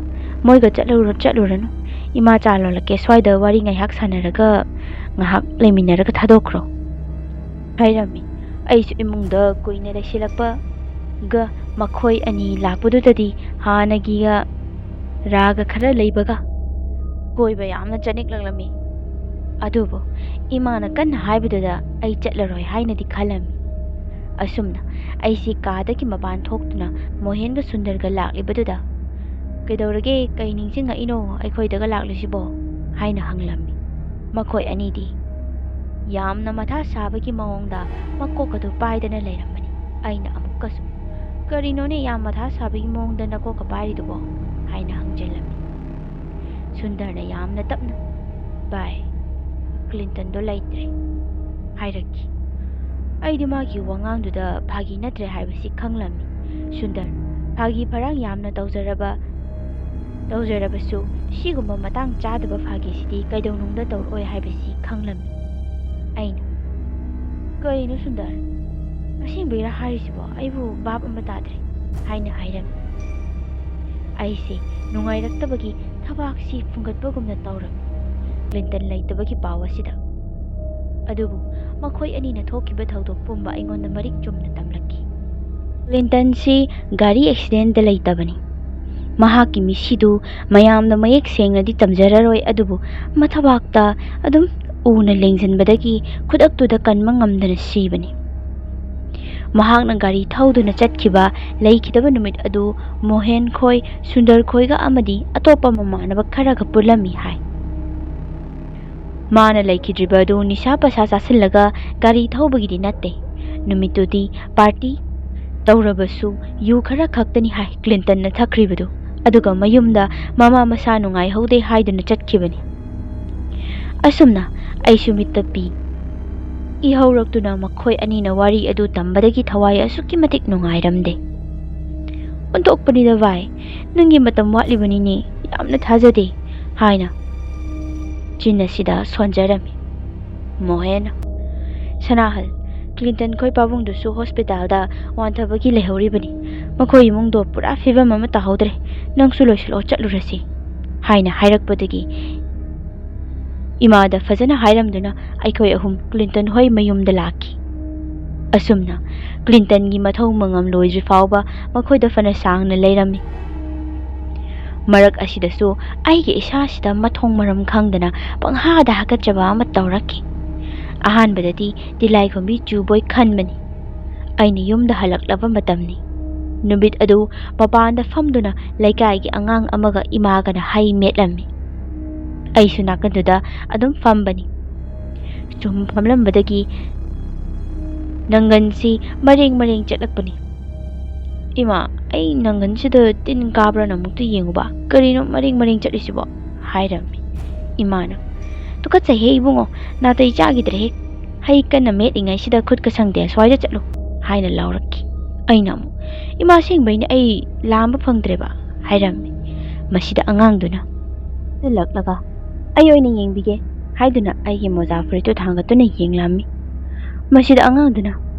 ꯃꯣꯏꯒ ꯆꯠꯂꯨꯔ-, ꯆꯠꯂꯨꯔꯅꯨ꯫ ꯏꯃꯥ ꯆꯥ ꯂꯣꯜꯂꯛꯀꯦ, ꯁ꯭ꯋꯥꯏꯗ ꯋꯥꯔꯤ ꯉꯥꯏꯍꯥꯛ ꯁꯥꯟꯅꯔꯒ ꯉꯥꯏꯍꯥꯛ ꯂꯩꯃꯤꯟꯅꯔꯒ ꯊꯥꯗꯣꯛꯈ꯭ꯔꯣ" ꯍꯥꯏꯔꯝꯃꯤ꯫ ꯑꯩꯁꯨ ꯏꯃꯨꯡꯗ ꯀꯨꯏꯅ ꯂꯩꯁꯤꯜꯂꯛꯄꯒ ꯃꯈꯣꯏ ꯑꯅꯤ ꯂꯥꯛꯄꯗꯨꯗꯗꯤ ꯍꯥꯟꯅꯒꯤꯒ ꯔꯥꯒ ꯈꯔ ꯂꯩꯕꯒ ꯀꯣꯏꯕ ꯌꯥꯝꯅ ꯆꯠꯅꯤꯡꯂꯛꯂꯝꯃꯤ꯫ ꯑꯗꯨꯕꯨ ꯏꯃꯥꯅ ꯀꯟꯅ ꯍꯥꯏꯕꯗꯨꯗ ꯑꯩ ꯆꯠꯂꯔꯣꯏ ꯍꯥꯏꯅꯗꯤ ꯈꯜꯂꯝꯃꯤ꯫ ꯑꯁꯨꯝꯅ ꯑꯩꯁꯤ ꯀꯥꯗꯒꯤ ꯃꯄꯥꯟ ꯊꯣꯛꯇꯨꯅ ꯃꯣꯍꯦꯟꯒ ꯁꯨꯟꯗꯔꯒ ꯂꯥꯛꯂꯤꯕꯗꯨꯗ, "ꯀꯩꯗꯧꯔꯒꯦ? ꯀꯩ ꯅꯤꯡꯁꯤꯡꯉꯛꯏꯅꯣ ꯑꯩꯈꯣꯏꯗꯒ ꯂꯥꯛꯂꯤꯁꯤꯕꯣ?" ꯍꯥꯏꯅ ꯍꯪꯂꯝꯃꯤ꯫ ꯃꯈꯣꯏ ꯑꯅꯤꯗꯤ ꯌꯥꯝꯅ ꯃꯊꯥ ꯁꯥꯕꯒꯤ ꯃꯑꯣꯡꯗ ꯃꯀꯣꯛ ꯑꯗꯨ ꯄꯥꯏꯗꯅ ꯂꯩꯔꯝꯕꯅꯤ꯫ ꯑꯩꯅ ꯑꯃꯨꯛꯀꯁꯨ, "ꯀꯔꯤꯅꯣꯅꯦ ꯌꯥꯝ ꯃꯊꯥ ꯁꯥꯕꯒꯤ ꯃꯑꯣꯡꯗ ꯅꯀꯣꯛꯀ ꯄꯥꯏꯔꯤꯗꯨꯕꯣ?" ꯍꯥꯏꯅ ꯍꯪꯖꯤꯜꯂꯝꯃꯤ꯫ ꯁꯨꯟꯗꯔꯅ ꯌꯥꯝꯅ ꯇꯞꯅ, "ꯚꯥꯏ, ꯀ꯭ꯂꯤꯟꯇꯟꯗꯣ ꯂꯩꯇ꯭ꯔꯦ" ꯍꯥꯏꯔꯛꯈꯤ꯫ ꯑꯩꯗꯤ ꯃꯥꯒꯤ ꯋꯥꯉꯥꯡꯗꯨꯗ ꯐꯥꯒꯤ ꯅꯠꯇ꯭ꯔꯦ ꯍꯥꯏꯕꯁꯤ ꯈꯪꯂꯝꯃꯤ꯫ ꯁꯨꯟꯗꯔ, ꯐꯥꯒꯤ ꯐꯔꯥꯡ ꯌꯥꯝꯅ ꯇꯧꯖꯔꯕ, ꯇꯧꯖꯔꯕꯁꯨ ꯁꯤꯒꯨꯝꯕ ꯃꯇꯥꯡ ꯆꯥꯗꯕ ꯐꯥꯒꯤꯁꯤꯗꯤ ꯀꯩꯗꯧꯅꯨꯡꯗ ꯇꯧꯔꯛꯑꯣꯏ ꯍꯥꯏꯕꯁꯤ ꯈꯪꯂꯝꯃꯤ꯫ ꯑꯩꯅ, "ꯀꯩꯅꯣ ꯁꯨꯟꯗꯔ, ꯑꯁꯦꯡꯕꯩꯔꯥ ꯍꯥꯏꯔꯤꯁꯤꯕꯣ? ꯑꯩꯕꯨ ꯚꯥꯞ ꯑꯃ ꯇꯥꯗ꯭ꯔꯦ" ꯍꯥꯏꯅ ꯍꯥꯏꯔꯝꯃꯤ꯫ ꯑꯩꯁꯦ ꯅꯨꯡꯉꯥꯏꯔꯛꯇꯕꯒꯤ ꯊꯕꯥꯛꯁꯤ ꯐꯨꯡꯒꯠꯄꯒꯨꯝꯅ ꯇꯧꯔꯝꯃꯤ꯫ ꯀ꯭ꯂꯤꯟꯇꯟ ꯂꯩꯇꯕꯒꯤ ꯄꯥꯎ ꯑꯁꯤꯗ꯫ ꯑꯗꯨꯕꯨ ꯃꯈꯣꯏ ꯑꯅꯤꯅ ꯊꯣꯛꯈꯤꯕ ꯊꯧꯗꯣꯛ ꯄꯨꯝꯕ ꯑꯩꯉꯣꯟꯗ ꯃꯔꯤꯛ ꯆꯨꯝꯅ ꯇꯝꯂꯛꯈꯤ꯫ ꯀ꯭ꯂꯤꯟꯇꯟꯁꯤ ꯒꯥꯔꯤ ꯑꯦꯛꯁꯤꯗꯦꯟꯗ ꯂꯩꯇꯕꯅꯤ꯫ ꯃꯍꯥꯛꯀꯤ ꯃꯤꯁꯤꯗꯨ ꯃꯌꯥꯝꯅ ꯃꯌꯦꯛ ꯁꯦꯡꯅꯗꯤ ꯇꯝꯖꯔꯔꯣꯏ, ꯑꯗꯨꯕꯨ ꯃꯊꯕꯥꯛꯇ ꯑꯗꯨꯝ ꯎꯅ ꯂꯦꯡꯁꯤꯟꯕꯗꯒꯤ ꯈꯨꯗꯛꯇꯨꯗ ꯀꯟꯕ ꯉꯝꯗꯅ ꯁꯤꯕꯅꯤ꯫ ꯃꯍꯥꯛꯅ ꯒꯥꯔꯤ ꯊꯧꯗꯨꯅ ꯆꯠꯈꯤꯕ ꯂꯩꯈꯤꯗꯕ ꯅꯨꯃꯤꯠ ꯑꯗꯨ ꯃꯣꯍꯦꯟ ꯈꯣꯏ, ꯁꯨꯟꯗꯔ ꯈꯣꯏꯒ ꯑꯃꯗꯤ ꯑꯇꯣꯞꯄ ꯃꯃꯥꯟꯅꯕ ꯈꯔꯒ ꯄꯨꯜꯂꯝꯃꯤ ꯍꯥꯏ꯫ ꯃꯥꯅ ꯂꯩꯈꯤꯗ꯭ꯔꯤꯕ ꯑꯗꯨ ꯅꯤꯁꯥ ꯄꯁꯥ ꯆꯥꯁꯤꯜꯂꯒ ꯒꯥꯔꯤ ꯊꯧꯕꯒꯤꯗꯤ ꯅꯠꯇꯦ꯫ ꯅꯨꯃꯤꯠꯇꯨꯗꯤ ꯄꯥꯔꯇꯤ ꯇꯧꯔꯕꯁꯨ ꯌꯨ ꯈꯔ ꯈꯛꯇꯅꯤ ꯍꯥꯏ ꯀ꯭ꯂꯤꯟꯇꯟꯅ ꯊꯛꯈ꯭ꯔꯤꯕꯗꯨ꯫ ꯑꯗꯨꯒ ꯃꯌꯨꯝꯗ ꯃꯃꯥ ꯃꯁꯥ ꯅꯨꯡꯉꯥꯏꯍꯧꯗꯦ ꯍꯥꯏꯗꯨꯅ ꯆꯠꯈꯤꯕꯅꯤ꯫ ꯑꯁꯨꯝꯅ ꯑꯩꯁꯨ ꯃꯤꯠꯇ ꯄꯤ ꯏꯍꯧꯔꯛꯇꯨꯅ ꯃꯈꯣꯏ ꯑꯅꯤꯅ ꯋꯥꯔꯤ ꯑꯗꯨ ꯇꯝꯕꯗꯒꯤ ꯊꯋꯥꯏ ꯑꯁꯨꯛꯀꯤ ꯃꯇꯤꯛ ꯅꯨꯡꯉꯥꯏꯔꯝꯗꯦ꯫ "ꯑꯣꯟꯊꯣꯛꯄꯅꯤꯗ ꯚꯥꯏ, ꯅꯪꯒꯤ ꯃꯇꯝ ꯋꯥꯠꯂꯤꯕꯅꯤꯅꯦ, ꯌꯥꯝꯅ ꯊꯥꯖꯗꯦ," ꯍꯥꯏꯅ ꯆꯤꯟ ꯑꯁꯤꯗ ꯁꯣꯟꯖꯔꯝꯃꯤ꯫ ꯃꯣꯍꯦꯟ, "ꯁꯅꯥꯍꯜ, ꯀ꯭ꯂꯤꯟꯇꯟ ꯈꯣꯏ ꯄꯥꯕꯨꯡꯗꯨꯁꯨ ꯍꯣꯁꯄꯤꯇꯥꯜꯗ ꯋꯥꯟꯊꯕꯒꯤ ꯂꯩꯍꯧꯔꯤꯕꯅꯤ꯫ ꯃꯈꯣꯏ ꯏꯃꯨꯡꯗꯣ ꯄꯨꯔꯥ ꯐꯤꯕꯝ ꯑꯃ ꯇꯥꯍꯧꯗ꯭ꯔꯦ꯫ ꯅꯪꯁꯨ ꯂꯣꯏꯁꯤꯜꯂꯛꯑꯣ, ꯆꯠꯂꯨꯔꯁꯤ," ꯍꯥꯏꯅ ꯍꯥꯏꯔꯛꯄꯗꯒꯤ ꯏꯃꯥꯗ ꯐꯖꯅ ꯍꯥꯏꯔꯝꯗꯨꯅ ꯑꯩꯈꯣꯏ ꯑꯍꯨꯝ ꯀ꯭ꯂꯤꯟꯇꯟ ꯍꯣꯏ ꯃꯌꯨꯝꯗ ꯂꯥꯛꯈꯤ꯫ ꯑꯁꯨꯝꯅ ꯀ꯭ꯂꯤꯟꯇꯟꯒꯤ ꯃꯊꯧ ꯃꯉꯝ ꯂꯣꯏꯗ꯭ꯔꯤ ꯐꯥꯎꯕ ꯃꯈꯣꯏꯗ ꯐꯅ ꯁꯥꯡꯅ ꯂꯩꯔꯝꯃꯤ꯫ ꯃꯔꯛ ꯑꯁꯤꯗꯁꯨ ꯑꯩꯒꯤ ꯏꯁꯥꯁꯤꯗ ꯃꯊꯣꯡ ꯃꯔꯝ ꯈꯪꯗꯅ ꯄꯪꯍꯥꯗ ꯍꯥꯀꯠꯆꯕ ꯑꯃ ꯇꯧꯔꯛꯈꯤ꯫ ꯑꯍꯥꯟꯕꯗꯗꯤ ꯇꯤꯂꯥꯏꯈꯣꯝꯕꯤ ꯆꯨꯕꯣꯏ ꯈꯟꯕꯅꯤ꯫ ꯑꯩꯅ ꯌꯨꯝꯗ ꯍꯜꯂꯛꯂꯕ ꯃꯇꯝꯅꯤ꯫ ꯅꯨꯃꯤꯠ ꯑꯗꯨ ꯃꯄꯥꯟꯗ ꯐꯝꯗꯨꯅ ꯂꯩꯀꯥꯏꯒꯤ ꯑꯉꯥꯡ ꯑꯃꯒ ꯏꯃꯥꯒꯅ ꯍꯩ ꯃꯦꯠꯂꯝꯃꯤ꯫ ꯑꯩꯁꯨ ꯅꯥꯀꯟꯗꯨꯗ ꯑꯗꯨꯝ ꯐꯝꯕꯅꯤ꯫ ꯁꯨꯝ ꯐꯝꯂꯝꯕꯗꯒꯤ ꯅꯪꯒꯟꯁꯤ ꯃꯔꯦꯡ ꯃꯔꯦꯡ ꯆꯠꯂꯛꯄꯅꯤ꯫ "ꯏꯃꯥ, ꯑꯩ ꯅꯪꯒꯟꯁꯤꯗ ꯇꯤꯟ ꯀꯥꯕ꯭ꯔꯥꯅ ꯑꯃꯨꯛꯇ ꯌꯦꯡꯉꯨꯕ, ꯀꯔꯤꯅꯣ ꯃꯔꯦꯡ ꯃꯔꯦꯡ ꯆꯠꯂꯤꯁꯤꯕꯣ?" ꯍꯥꯏꯔꯝꯃꯤ꯫ ꯏꯃꯥꯅ, "ꯇꯨꯀꯠꯆꯩꯍꯦ ꯏꯕꯨꯡꯉꯣ, ꯅꯥꯇꯩ ꯆꯥꯈꯤꯗ꯭ꯔꯦꯍꯦ꯫ ꯍꯩ ꯀꯟꯅ ꯃꯦꯠꯂꯤꯉꯩꯁꯤꯗ ꯈꯨꯠꯀ ꯁꯪꯗꯦ, ꯑꯁ꯭ꯋꯥꯏꯗ ꯆꯠꯂꯨ," ꯍꯥꯏꯅ ꯂꯥꯎꯔꯛꯈꯤ꯫ ꯑꯩꯅ ꯑꯃꯨꯛ, "ꯏꯃꯥ, ꯑꯁꯦꯡꯕꯩꯅꯦ, ꯑꯩ ꯂꯥꯝꯕ ꯐꯪꯗ꯭ꯔꯦꯕ," ꯍꯥꯏꯔꯝꯃꯤ꯫ ꯃꯁꯤꯗ ꯑꯉꯥꯡꯗꯨꯅ ꯆꯤꯜꯂꯛꯂꯒ, "ꯑꯩ ꯑꯣꯏꯅ ꯌꯦꯡꯕꯤꯒꯦ," ꯍꯥꯏꯗꯨꯅ ꯑꯩꯒꯤ ꯃꯣꯖꯥ ꯐꯨꯔꯤꯠꯇꯨ ꯊꯥꯡꯒꯠꯇꯨꯅ ꯌꯦꯡꯂꯝꯃꯤ꯫ ꯃꯁꯤꯗ ꯑꯉꯥꯡꯗꯨꯅ,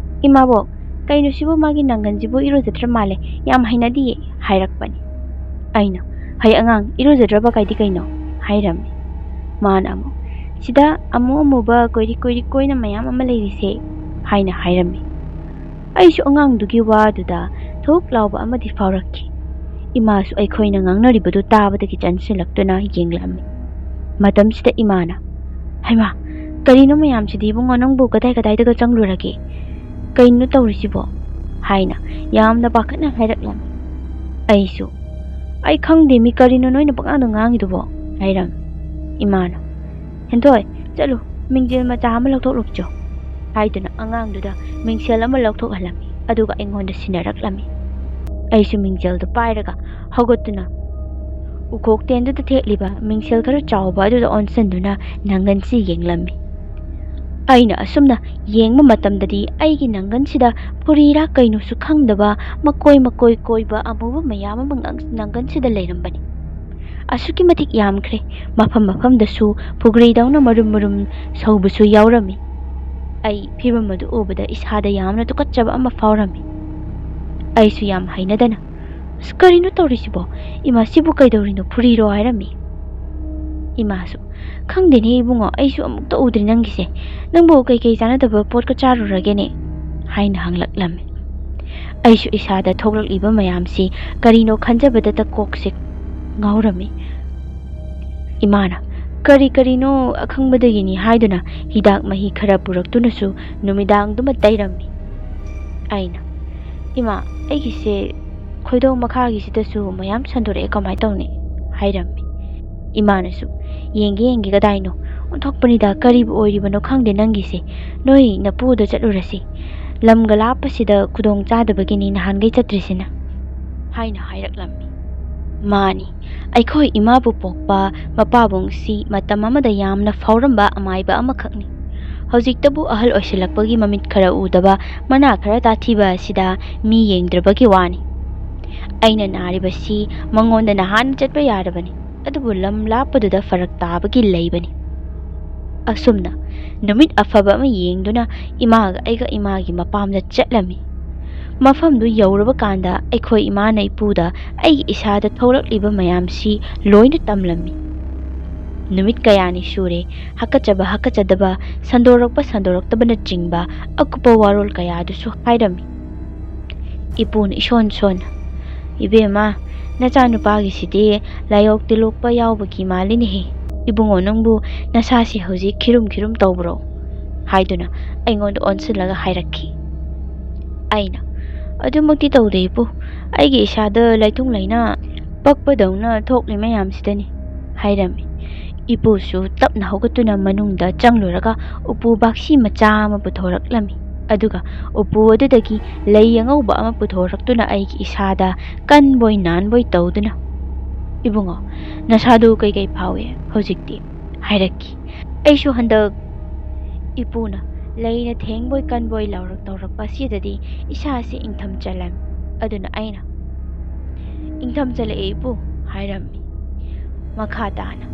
"ꯏꯃꯥꯕꯣꯛ, ꯀꯩꯅꯣ ꯁꯤꯕꯨ, ꯃꯥꯒꯤ ꯅꯪꯒꯟꯁꯤꯕꯨ ꯏꯔꯨꯖꯗ꯭ꯔ ꯃꯥꯜꯂꯦ, ꯌꯥꯝ ꯍꯩꯅꯗꯤꯌꯦ," ꯍꯥꯏꯔꯛꯄꯅꯤ꯫ ꯑꯩꯅ, "ꯍꯩ ꯑꯉꯥꯡ, ꯏꯔꯨꯖꯗ꯭ꯔꯕ ꯀꯥꯏꯗꯤ ꯀꯩꯅꯣ?" ꯍꯥꯏꯔꯝꯃꯤ꯫ ꯃꯥꯅ ꯑꯃꯨꯛ, "ꯁꯤꯗ ꯑꯃꯨ ꯑꯃꯨꯕ ꯀꯣꯏꯔꯤ ꯀꯣꯏꯔꯤ ꯀꯣꯏꯅ ꯃꯌꯥꯝ ꯑꯃ ꯂꯩꯔꯤꯁꯦ," ꯍꯥꯏꯅ ꯍꯥꯏꯔꯝꯃꯤ꯫ ꯑꯩꯁꯨ ꯑꯉꯥꯡꯗꯨꯒꯤ ꯋꯥꯗꯨꯗ ꯊꯨꯛ ꯂꯥꯎꯕ ꯑꯃꯗꯤ ꯐꯥꯎꯔꯛꯈꯤ꯫ ꯏꯃꯥꯁꯨ ꯑꯩꯈꯣꯏꯅ ꯉꯥꯡꯅꯔꯤꯕꯗꯨ ꯇꯥꯕꯗꯒꯤ ꯆꯪꯁꯤꯜꯂꯛꯇꯨꯅ ꯌꯦꯡꯂꯛꯑꯝꯃꯤ꯫ ꯃꯇꯝꯁꯤꯗ ꯏꯃꯥꯅ, "ꯍꯩꯃꯥ, ꯀꯔꯤꯅꯣ ꯃꯌꯥꯝꯁꯤꯗꯤ ꯏꯕꯨꯡꯉꯣ, ꯅꯪꯕꯨ ꯀꯗꯥꯏ ꯀꯗꯥꯏꯗꯒ ꯆꯪꯂꯨꯔꯒꯦ?" "ꯀꯩꯅꯣ ꯇꯧꯔꯤꯁꯤꯕꯣ?" ꯍꯥꯏꯅ ꯌꯥꯝꯅ ꯄꯥꯈꯠꯅ ꯍꯥꯏꯔꯛꯂꯝꯃꯤ꯫ ꯑꯩꯁꯨ, "ꯑꯩ ꯈꯪꯗꯦ ꯃꯤ, ꯀꯔꯤꯅꯣ ꯅꯣꯏꯅ ꯄꯉꯥꯡꯗ ꯉꯥꯡꯉꯤꯗꯨꯕꯣ?" ꯍꯥꯏꯔꯝꯃꯤ꯫ ꯏꯃꯥꯅ, "ꯍꯦꯟꯊꯣꯏ, ꯆꯠꯂꯨ, ꯃꯤꯡꯖꯦꯜ ꯃꯆꯥ ꯑꯃ ꯂꯧꯊꯣꯛꯂꯨꯆꯣ" ꯍꯥꯏꯗꯨꯅ ꯑꯉꯥꯡꯗꯨꯗ ꯃꯤꯡꯁꯦꯜ ꯑꯃ ꯂꯧꯊꯣꯛꯍꯜꯂꯝꯃꯤ꯫ ꯑꯗꯨꯒ ꯑꯩꯉꯣꯟꯗ ꯁꯤꯟꯅꯔꯛꯂꯝꯃꯤ꯫ ꯑꯩꯁꯨ ꯃꯤꯡꯖꯦꯜꯗꯨ ꯄꯥꯏꯔꯒ ꯍꯧꯒꯠꯇꯨꯅ ꯎꯈꯣꯛ ꯇꯦꯟꯗꯨꯗ ꯊꯦꯠꯂꯤꯕ ꯃꯤꯡꯁꯦꯜ ꯈꯔ ꯆꯥꯎꯕ ꯑꯗꯨꯗ ꯑꯣꯟꯁꯤꯟꯗꯨꯅ ꯅꯪꯒꯟꯁꯤ ꯌꯦꯡꯂꯝꯃꯤ꯫ ꯑꯩꯅ ꯑꯁꯨꯝꯅ ꯌꯦꯡꯕ ꯃꯇꯝꯗꯗꯤ ꯑꯩꯒꯤ ꯅꯪꯒꯟꯁꯤꯗ ꯐꯨꯔꯤꯔꯥ ꯀꯩꯅꯣꯁꯨ ꯈꯪꯗꯕ ꯃꯀꯣꯏ ꯃꯀꯣꯏ ꯀꯣꯏꯕ ꯑꯃꯨꯕ ꯃꯌꯥꯝ ꯑꯃ ꯅꯪ-, ꯅꯪꯒꯟꯁꯤꯗ ꯂꯩꯔꯝꯕꯅꯤ꯫ ꯑꯁꯨꯛꯀꯤ ꯃꯇꯤꯛ ꯌꯥꯝꯈ꯭ꯔꯦ꯫ ꯃꯐꯝ ꯃꯐꯝꯗꯁꯨ ꯐꯨꯒ꯭ꯔꯤꯗꯧꯅ ꯃꯔꯨꯝ ꯃꯔꯨꯝ ꯁꯧꯕꯁꯨ ꯌꯥꯎꯔꯝꯃꯤ꯫ ꯑꯩ ꯐꯤꯕꯝ ꯑꯗꯨ ꯎꯕꯗ ꯏꯁꯥꯗ ꯌꯥꯝꯅ ꯇꯨꯀꯠꯆꯕ ꯑꯃ ꯐꯥꯎꯔꯝꯃꯤ꯫ ꯑꯩꯁꯨ ꯌꯥꯝ ꯍꯩꯅꯗꯅ, "ꯑꯁ, ꯀꯔꯤꯅꯣ ꯇꯧꯔꯤꯁꯤꯕꯣ? ꯏꯃꯥ, ꯁꯤꯕꯨ ꯀꯩꯗꯧꯔꯤꯅꯣ? ꯐꯨꯔꯤꯔꯣ?" ꯍꯥꯏꯔꯝꯃꯤ꯫ ꯏꯃꯥꯁꯨ, "ꯈꯪꯗꯦꯅꯦ ꯏꯕꯨꯡꯉꯣ, ꯑꯩꯁꯨ ꯑꯃꯨꯛꯇ ꯎꯗ꯭ꯔꯤ ꯅꯪꯒꯤꯁꯦ꯫ ꯅꯪꯕꯨ ꯀꯩꯀꯩ ꯆꯥꯟꯅꯗꯕ ꯄꯣꯠꯀ ꯆꯥꯔꯨꯔꯒꯦꯅꯦ?" ꯍꯥꯏꯅ ꯍꯪꯂꯛꯂꯝꯃꯤ꯫ ꯑꯩꯁꯨ ꯏꯁꯥꯗ ꯊꯣꯛꯂꯛꯂꯤꯕ ꯃꯌꯥꯝꯁꯤ ꯀꯔꯤꯅꯣ ꯈꯟꯖꯕꯗꯇ ꯀꯣꯛꯁꯦ ꯉꯥꯎꯔꯝꯃꯤ꯫ ꯏꯃꯥꯅ, "ꯀꯔꯤ ꯀꯔꯤꯅꯣ ꯑꯈꯪꯕꯗꯒꯤꯅꯤ" ꯍꯥꯏꯗꯨꯅ ꯍꯤꯗꯥꯛ ꯃꯍꯤ ꯈꯔ ꯄꯨꯔꯛꯇꯨꯅꯁꯨ ꯅꯨꯃꯤꯗꯥꯡꯗꯨꯃ ꯇꯩꯔꯝꯃꯤ꯫ ꯑꯩꯅ, "ꯏꯃꯥ, ꯑꯩꯒꯤꯁꯦ ꯈꯣꯏꯗꯧ ꯃꯈꯥꯒꯤꯁꯤꯗꯁꯨ ꯃꯌꯥꯝ ꯁꯟꯗꯣꯔꯛꯑꯦ, ꯀꯃꯥꯏꯅ ꯇꯧꯅꯤ?" ꯍꯥꯏꯔꯝꯃꯤ꯫ ꯏꯃꯥꯅꯁꯨ, "ꯌꯦꯡꯒꯦ ꯌꯦꯡꯒꯦ, ꯀꯗꯥꯏꯅꯣ? ꯑꯣꯟꯊꯣꯛꯄꯅꯤꯗ, ꯀꯔꯤꯕꯨ ꯑꯣꯏꯔꯤꯕꯅꯣ ꯈꯪꯗꯦ ꯅꯪꯒꯤꯁꯦ꯫ ꯅꯣꯏ ꯅꯄꯨꯗ ꯆꯠꯂꯨꯔꯁꯤ꯫ ꯂꯝꯒ ꯂꯥꯞꯄꯁꯤꯗ ꯈꯨꯗꯣꯡ ꯆꯥꯗꯕꯒꯤꯅꯤ ꯅꯍꯥꯟꯈꯩ ꯆꯠꯇ꯭ꯔꯤꯁꯤꯅ" ꯍꯥꯏꯅ ꯍꯥꯏꯔꯛꯂꯝꯃꯤ꯫ ꯃꯥꯅꯤ, ꯑꯩꯈꯣꯏ ꯏꯃꯥꯕꯨ ꯄꯣꯛꯄ ꯃꯄꯥꯕꯨꯡꯁꯤ ꯃꯇꯝ ꯑꯃꯗ ꯌꯥꯝꯅ ꯐꯥꯎꯔꯝꯕ ꯑꯃꯥꯏꯕ ꯑꯃꯈꯛꯅꯤ꯫ ꯍꯧꯖꯤꯛꯇꯕꯨ ꯑꯍꯜ ꯑꯣꯏꯁꯤꯜꯂꯛꯄꯒꯤ ꯃꯃꯤꯠ ꯈꯔ ꯎꯗꯕ, ꯃꯅꯥ ꯈꯔ ꯇꯥꯊꯤꯕ ꯑꯁꯤꯗ ꯃꯤ ꯌꯦꯡꯗ꯭ꯔꯕꯒꯤ ꯋꯥꯅꯤ꯫ ꯑꯩꯅ ꯅꯥꯔꯤꯕꯁꯤ ꯃꯉꯣꯟꯗ ꯅꯍꯥꯟꯅ ꯆꯠꯄ ꯌꯥꯔꯕꯅꯤ, ꯑꯗꯨꯕꯨ ꯂꯝ ꯂꯥꯞꯄꯗꯨꯗ ꯐꯔꯛ ꯇꯥꯕꯒꯤ ꯂꯩꯕꯅꯤ꯫ ꯑꯁꯨꯝꯅ ꯅꯨꯃꯤꯠ ꯑꯐꯕ ꯑꯃ ꯌꯦꯡꯗꯨꯅ ꯏꯃꯥꯒ ꯑꯩꯒ ꯏꯃꯥꯒꯤ ꯃꯄꯥꯝꯗ ꯆꯠꯂꯝꯃꯤ꯫ ꯃꯐꯝꯗꯨ ꯌꯧꯔꯕ ꯀꯥꯟꯗ ꯑꯩꯈꯣꯏ ꯏꯃꯥꯅ ꯏꯄꯨꯗ ꯑꯩꯒꯤ ꯏꯁꯥꯗ ꯊꯣꯛꯂꯛꯂꯤꯕ ꯃꯌꯥꯝꯁꯤ ꯂꯣꯏꯅ ꯇꯝꯂꯝꯃꯤ꯫ ꯅꯨꯃꯤꯠ ꯀꯌꯥꯅꯤ ꯁꯨꯔꯦ, ꯍꯥꯀꯠꯆꯕ ꯍꯥꯀꯠꯆꯗꯕ, ꯁꯟꯗꯣꯔꯛꯄ ꯁꯟꯗꯣꯔꯛꯇꯕꯅꯆꯤꯡꯕ ꯑꯀꯨꯞꯄ ꯋꯥꯔꯣꯜ ꯀꯌꯥꯗꯨꯁꯨ ꯍꯥꯏꯔꯝꯃꯤ꯫ ꯏꯄꯨꯅ ꯏꯁꯣꯟ ꯁꯣꯟꯅ, "ꯏꯕꯦꯝꯃ, ꯅꯆꯥꯅꯨꯄꯥꯒꯤꯁꯤꯗꯤ ꯂꯥꯏꯑꯣꯛ ꯇꯤꯂꯣꯛꯄ ꯌꯥꯎꯕꯒꯤ ꯃꯥꯜꯂꯤꯅꯦꯍꯦ꯫ ꯏꯕꯨꯡꯉꯣ, ꯅꯪꯕꯨ ꯅꯁꯥꯁꯤ ꯍꯧꯖꯤꯛ ꯈꯤꯔꯨꯝ ꯈꯤꯔꯨꯝ ꯇꯧꯕ꯭ꯔꯣ?" ꯍꯥꯏꯗꯨꯅ ꯑꯩꯉꯣꯟꯗ ꯑꯣꯟꯁꯤꯜꯂꯒ ꯍꯥꯏꯔꯛꯈꯤ꯫ ꯑꯩꯅ, "ꯑꯗꯨꯃꯛꯇꯤ ꯇꯧꯗꯦ ꯏꯄꯨ, ꯑꯩꯒꯤ ꯏꯁꯥꯗ ꯂꯥꯏꯊꯨꯡ ꯂꯥꯏꯅꯥ ꯄꯛꯄꯗꯧꯅ ꯊꯣꯛꯂꯤ ꯃꯌꯥꯝꯁꯤꯗꯅꯤ" ꯍꯥꯏꯔꯝꯃꯤ꯫ ꯏꯄꯨꯁꯨ ꯇꯞꯅ ꯍꯧꯒꯠꯇꯨꯅ ꯃꯅꯨꯡꯗ ꯆꯪꯂꯨꯔꯒ ꯎꯄꯨ ꯕꯥꯛꯁꯤ ꯃꯆꯥ ꯑꯃ ꯄꯨꯊꯣꯔꯛꯂꯝꯃꯤ꯫ ꯑꯗꯨꯒ ꯎꯄꯨ ꯑꯗꯨꯗꯒꯤ ꯂꯩ ꯑꯉꯧꯕ ꯑꯃ ꯄꯨꯊꯣꯔꯛꯇꯨꯅ ꯑꯩꯒꯤ ꯏꯁꯥꯗ ꯀꯟꯕꯣꯏ ꯅꯥꯟꯕꯣꯏ ꯇꯧꯗꯨꯅ, "ꯏꯕꯨꯡꯉꯣ, ꯅꯁꯥꯗꯨ ꯀꯩꯀꯩ ꯐꯥꯎꯏ ꯍꯧꯖꯤꯛꯇꯤ?" ꯍꯥꯏꯔꯛꯈꯤ꯫ ꯑꯩꯁꯨ ꯍꯟꯗꯛ ꯏꯄꯨꯅ ꯂꯩꯅ ꯊꯦꯡꯕꯣꯏ ꯀꯟꯕꯣꯏ ꯂꯥꯎꯔꯛ ꯇꯧꯔꯛꯄ ꯑꯁꯤꯗꯗꯤ ꯏꯁꯥꯁꯤ ꯏꯪꯊꯝ ꯆꯜꯂꯝꯃꯤ꯫ ꯑꯗꯨꯅ ꯑꯩꯅ, "ꯏꯪꯊꯝ ꯆꯜꯂꯛꯑꯦ ꯏꯄꯨ" ꯍꯥꯏꯔꯝꯃꯤ꯫ ꯃꯈꯥ ꯇꯥꯅ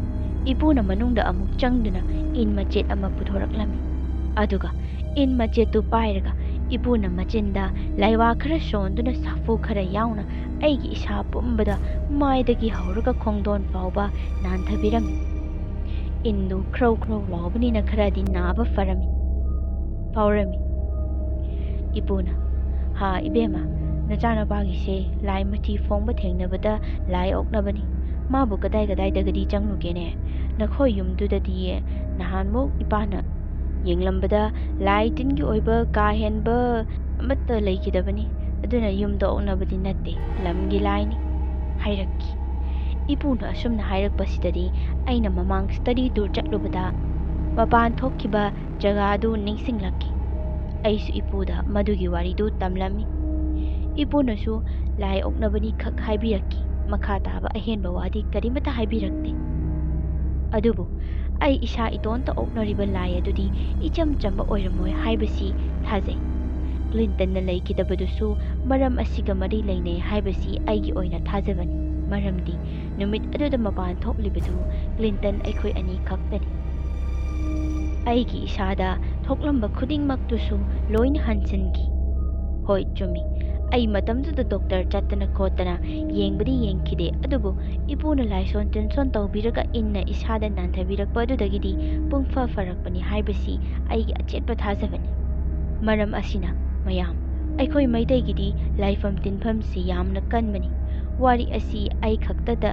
ꯏꯄꯨꯅ ꯃꯅꯨꯡꯗ ꯑꯃꯨꯛ ꯆꯪꯗꯨꯅ ꯏꯟ ꯃꯆꯦꯠ ꯑꯃ ꯄꯨꯊꯣꯔꯛꯂꯝꯃꯤ꯫ ꯑꯗꯨꯒ ꯏꯟ ꯃꯆꯦꯠꯇꯨ ꯄꯥꯏꯔꯒ ꯏꯄꯨꯅ ꯃꯆꯤꯟꯗ ꯂꯥꯏꯋꯥ ꯈꯔ ꯁꯣꯟꯗꯨꯅ ꯁꯥꯐꯨ ꯈꯔ ꯌꯥꯎꯅ ꯑꯩꯒꯤ ꯏꯁꯥ ꯄꯨꯝꯕꯗ ꯃꯥꯏꯗꯒꯤ ꯍꯧꯔꯒ ꯈꯣꯡꯗꯣꯟ ꯐꯥꯎꯕ ꯅꯥꯟꯊꯕꯤꯔꯝꯃꯤ꯫ ꯏꯟꯗꯨ ꯈ꯭ꯔꯧ ꯈ꯭ꯔꯧ ꯂꯥꯎꯕꯅꯤꯅ ꯈꯔꯗꯤ ꯅꯥꯕ ꯐꯔꯝꯃꯤ, ꯐꯥꯎꯔꯝꯃꯤ꯫ ꯏꯄꯨꯅ, "ꯍꯥ ꯏꯕꯦꯝꯃ, ꯅꯆꯥꯅꯨꯄꯥꯒꯤꯁꯦ ꯂꯥꯏ ꯃꯊꯤ ꯐꯣꯡꯕ ꯊꯦꯡꯅꯕꯗ ꯂꯥꯏ ꯑꯣꯛꯅꯕꯅꯤ꯫ ꯃꯥꯕꯨ ꯀꯗꯥꯏ ꯀꯗꯥꯏꯗꯒꯗꯤ ꯆꯪꯂꯨꯒꯦꯅꯦ? ꯅꯈꯣꯏ ꯌꯨꯝꯗꯨꯗꯗꯤ ꯅꯍꯥꯟꯃꯨꯛ ꯏꯄꯥꯅ ꯌꯦꯡꯂꯝꯕꯗ ꯂꯥꯏ ꯇꯤꯟꯒꯤ ꯑꯣꯏꯕ ꯀꯥ ꯍꯦꯟꯕ ꯑꯃꯠꯇ ꯂꯩꯈꯤꯗꯕꯅꯤ꯫ ꯑꯗꯨꯅ ꯌꯨꯝꯗ ꯑꯣꯛꯅꯕꯗꯤ ꯅꯠꯇꯦ, ꯂꯝꯒꯤ ꯂꯥꯏꯅꯤ" ꯍꯥꯏꯔꯛꯈꯤ꯫ ꯏꯄꯨꯅ ꯑꯁꯨꯝꯅ ꯍꯥꯏꯔꯛꯄꯁꯤꯗꯗꯤ ꯑꯩꯅ ꯃꯃꯥꯡ ꯁ꯭ꯇꯗꯤ ꯇꯨꯔ ꯆꯠꯂꯨꯕꯗ ꯃꯄꯥꯟ ꯊꯣꯛꯈꯤꯕ ꯖꯒꯥ ꯑꯗꯨ ꯅꯤꯡꯁꯤꯡꯂꯛꯈꯤ꯫ ꯑꯩꯁꯨ ꯏꯄꯨꯗ ꯃꯗꯨꯒꯤ ꯋꯥꯔꯤꯗꯨ ꯇꯝꯂꯝꯃꯤ꯫ ꯏꯄꯨꯅꯁꯨ ꯂꯥꯏ ꯑꯣꯛꯅꯕꯅꯤ ꯈꯛ ꯍꯥꯏꯕꯤꯔꯛꯈꯤ꯫ ꯃꯈꯥ ꯇꯥꯕ ꯑꯍꯦꯟꯕ ꯋꯥꯗꯤ ꯀꯔꯤꯃꯠꯇ ꯍꯥꯏꯕꯤꯔꯛꯇꯦ꯫ ꯑꯗꯨꯕꯨ ꯑꯩ ꯏꯁꯥ ꯏꯇꯣꯟꯇ ꯑꯣꯛꯅꯔꯤꯕ ꯂꯥꯏ ꯑꯗꯨꯗꯤ ꯏꯆꯝ ꯆꯝꯕ ꯑꯣꯏꯔꯝꯃꯣꯏ ꯍꯥꯏꯕꯁꯤ ꯊꯥꯖꯩ꯫ ꯀ꯭ꯂꯤꯟꯇꯟꯅ ꯂꯩꯈꯤꯗꯕꯗꯨꯁꯨ ꯃꯔꯝ ꯑꯁꯤꯒ ꯃꯔꯤ ꯂꯩꯅꯩ ꯍꯥꯏꯕꯁꯤ ꯑꯩꯒꯤ ꯑꯣꯏꯅ ꯊꯥꯖꯕꯅꯤ꯫ ꯃꯔꯝꯗꯤ ꯅꯨꯃꯤꯠ ꯑꯗꯨꯗ ꯃꯄꯥꯟ ꯊꯣꯛꯂꯤꯕꯗꯨ ꯀ꯭ꯂꯤꯟꯇꯟ ꯑꯩꯈꯣꯏ ꯑꯅꯤ ꯈꯛꯇꯅꯤ꯫ ꯑꯩꯒꯤ ꯏꯁꯥꯗ ꯊꯣꯛꯂꯝꯕ ꯈꯨꯗꯤꯡꯃꯛꯇꯨꯁꯨ ꯂꯣꯏꯅ ꯍꯟꯖꯤꯟꯈꯤ꯫ ꯍꯣꯏ, ꯆꯨꯝꯃꯤ꯫ ꯑꯩ ꯃꯇꯝꯗꯨꯗ ꯗꯣꯛꯇꯔ ꯆꯠꯇꯅ ꯈꯣꯠꯇꯅ ꯌꯦꯡꯕꯗꯤ ꯌꯦꯡꯈꯤꯗꯦ, ꯑꯗꯨꯕꯨ ꯏꯄꯨꯅ ꯂꯥꯏꯁꯣꯟ ꯇꯤꯟꯁꯣꯟ ꯇꯧꯕꯤꯔꯒ ꯏꯟꯅ ꯏꯁꯥꯗ ꯅꯥꯟꯊꯕꯤꯔꯛꯄ ꯑꯗꯨꯗꯒꯤꯗꯤ ꯄꯨꯡꯐ ꯐꯔꯛꯄꯅꯤ ꯍꯥꯏꯕꯁꯤ ꯑꯩꯒꯤ ꯑꯆꯦꯠꯄ ꯊꯥꯖꯕꯅꯤ꯫ ꯃꯔꯝ ꯑꯁꯤꯅ ꯃꯌꯥꯝ, ꯑꯩꯈꯣꯏ ꯃꯩꯇꯩꯒꯤꯗꯤ ꯂꯥꯏꯐꯝ ꯇꯤꯟꯐꯝꯁꯤ ꯌꯥꯝꯅ ꯀꯟꯕꯅꯤ꯫ ꯋꯥꯔꯤ ꯑꯁꯤ ꯑꯩ ꯈꯛꯇꯗ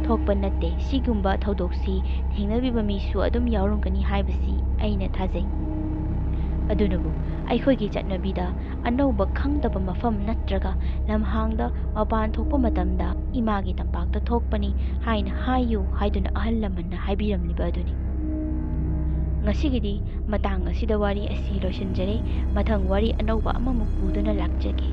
ꯊꯣꯛꯄ ꯅꯠꯇꯦ꯫ ꯁꯤꯒꯨꯝꯕ ꯊꯧꯗꯣꯛꯁꯤ ꯊꯦꯡꯅꯕꯤꯕ ꯃꯤꯁꯨ ꯑꯗꯨꯝ ꯌꯥꯎꯔꯝꯒꯅꯤ ꯍꯥꯏꯕꯁꯤ ꯑꯩꯅ ꯊꯥꯖꯩ꯫ ꯑꯗꯨꯅꯕꯨ ꯑꯩꯈꯣꯏꯒꯤ ꯆꯠꯅꯕꯤꯗ ꯑꯅꯧꯕ ꯈꯪꯗꯕ ꯃꯐꯝ ꯅꯠꯇ꯭ꯔꯒ ꯂꯝꯍꯥꯡꯗ ꯃꯄꯥꯟ ꯊꯣꯛꯄ ꯃꯇꯝꯗ "ꯏꯃꯥꯒꯤ ꯇꯝꯄꯥꯛꯇ ꯊꯣꯛꯄꯅꯤ" ꯍꯥꯏꯅ ꯍꯥꯏꯌꯨ ꯍꯥꯏꯗꯨꯅ ꯑꯍꯜ ꯂꯃꯟꯅ ꯍꯥꯏꯕꯤꯔꯝꯂꯤꯕ ꯑꯗꯨꯅꯤ꯫ ꯉꯁꯤꯒꯤꯗꯤ ꯃꯇꯥꯡ ꯑꯁꯤꯗ ꯋꯥꯔꯤ ꯑꯁꯤ ꯂꯣꯏꯁꯤꯟꯖꯔꯦ꯫ ꯃꯊꯪ ꯋꯥꯔꯤ ꯑꯅꯧꯕ ꯑꯃꯃꯨꯛ ꯄꯨꯗꯨꯅ ꯂꯥꯛꯆꯒꯦ꯫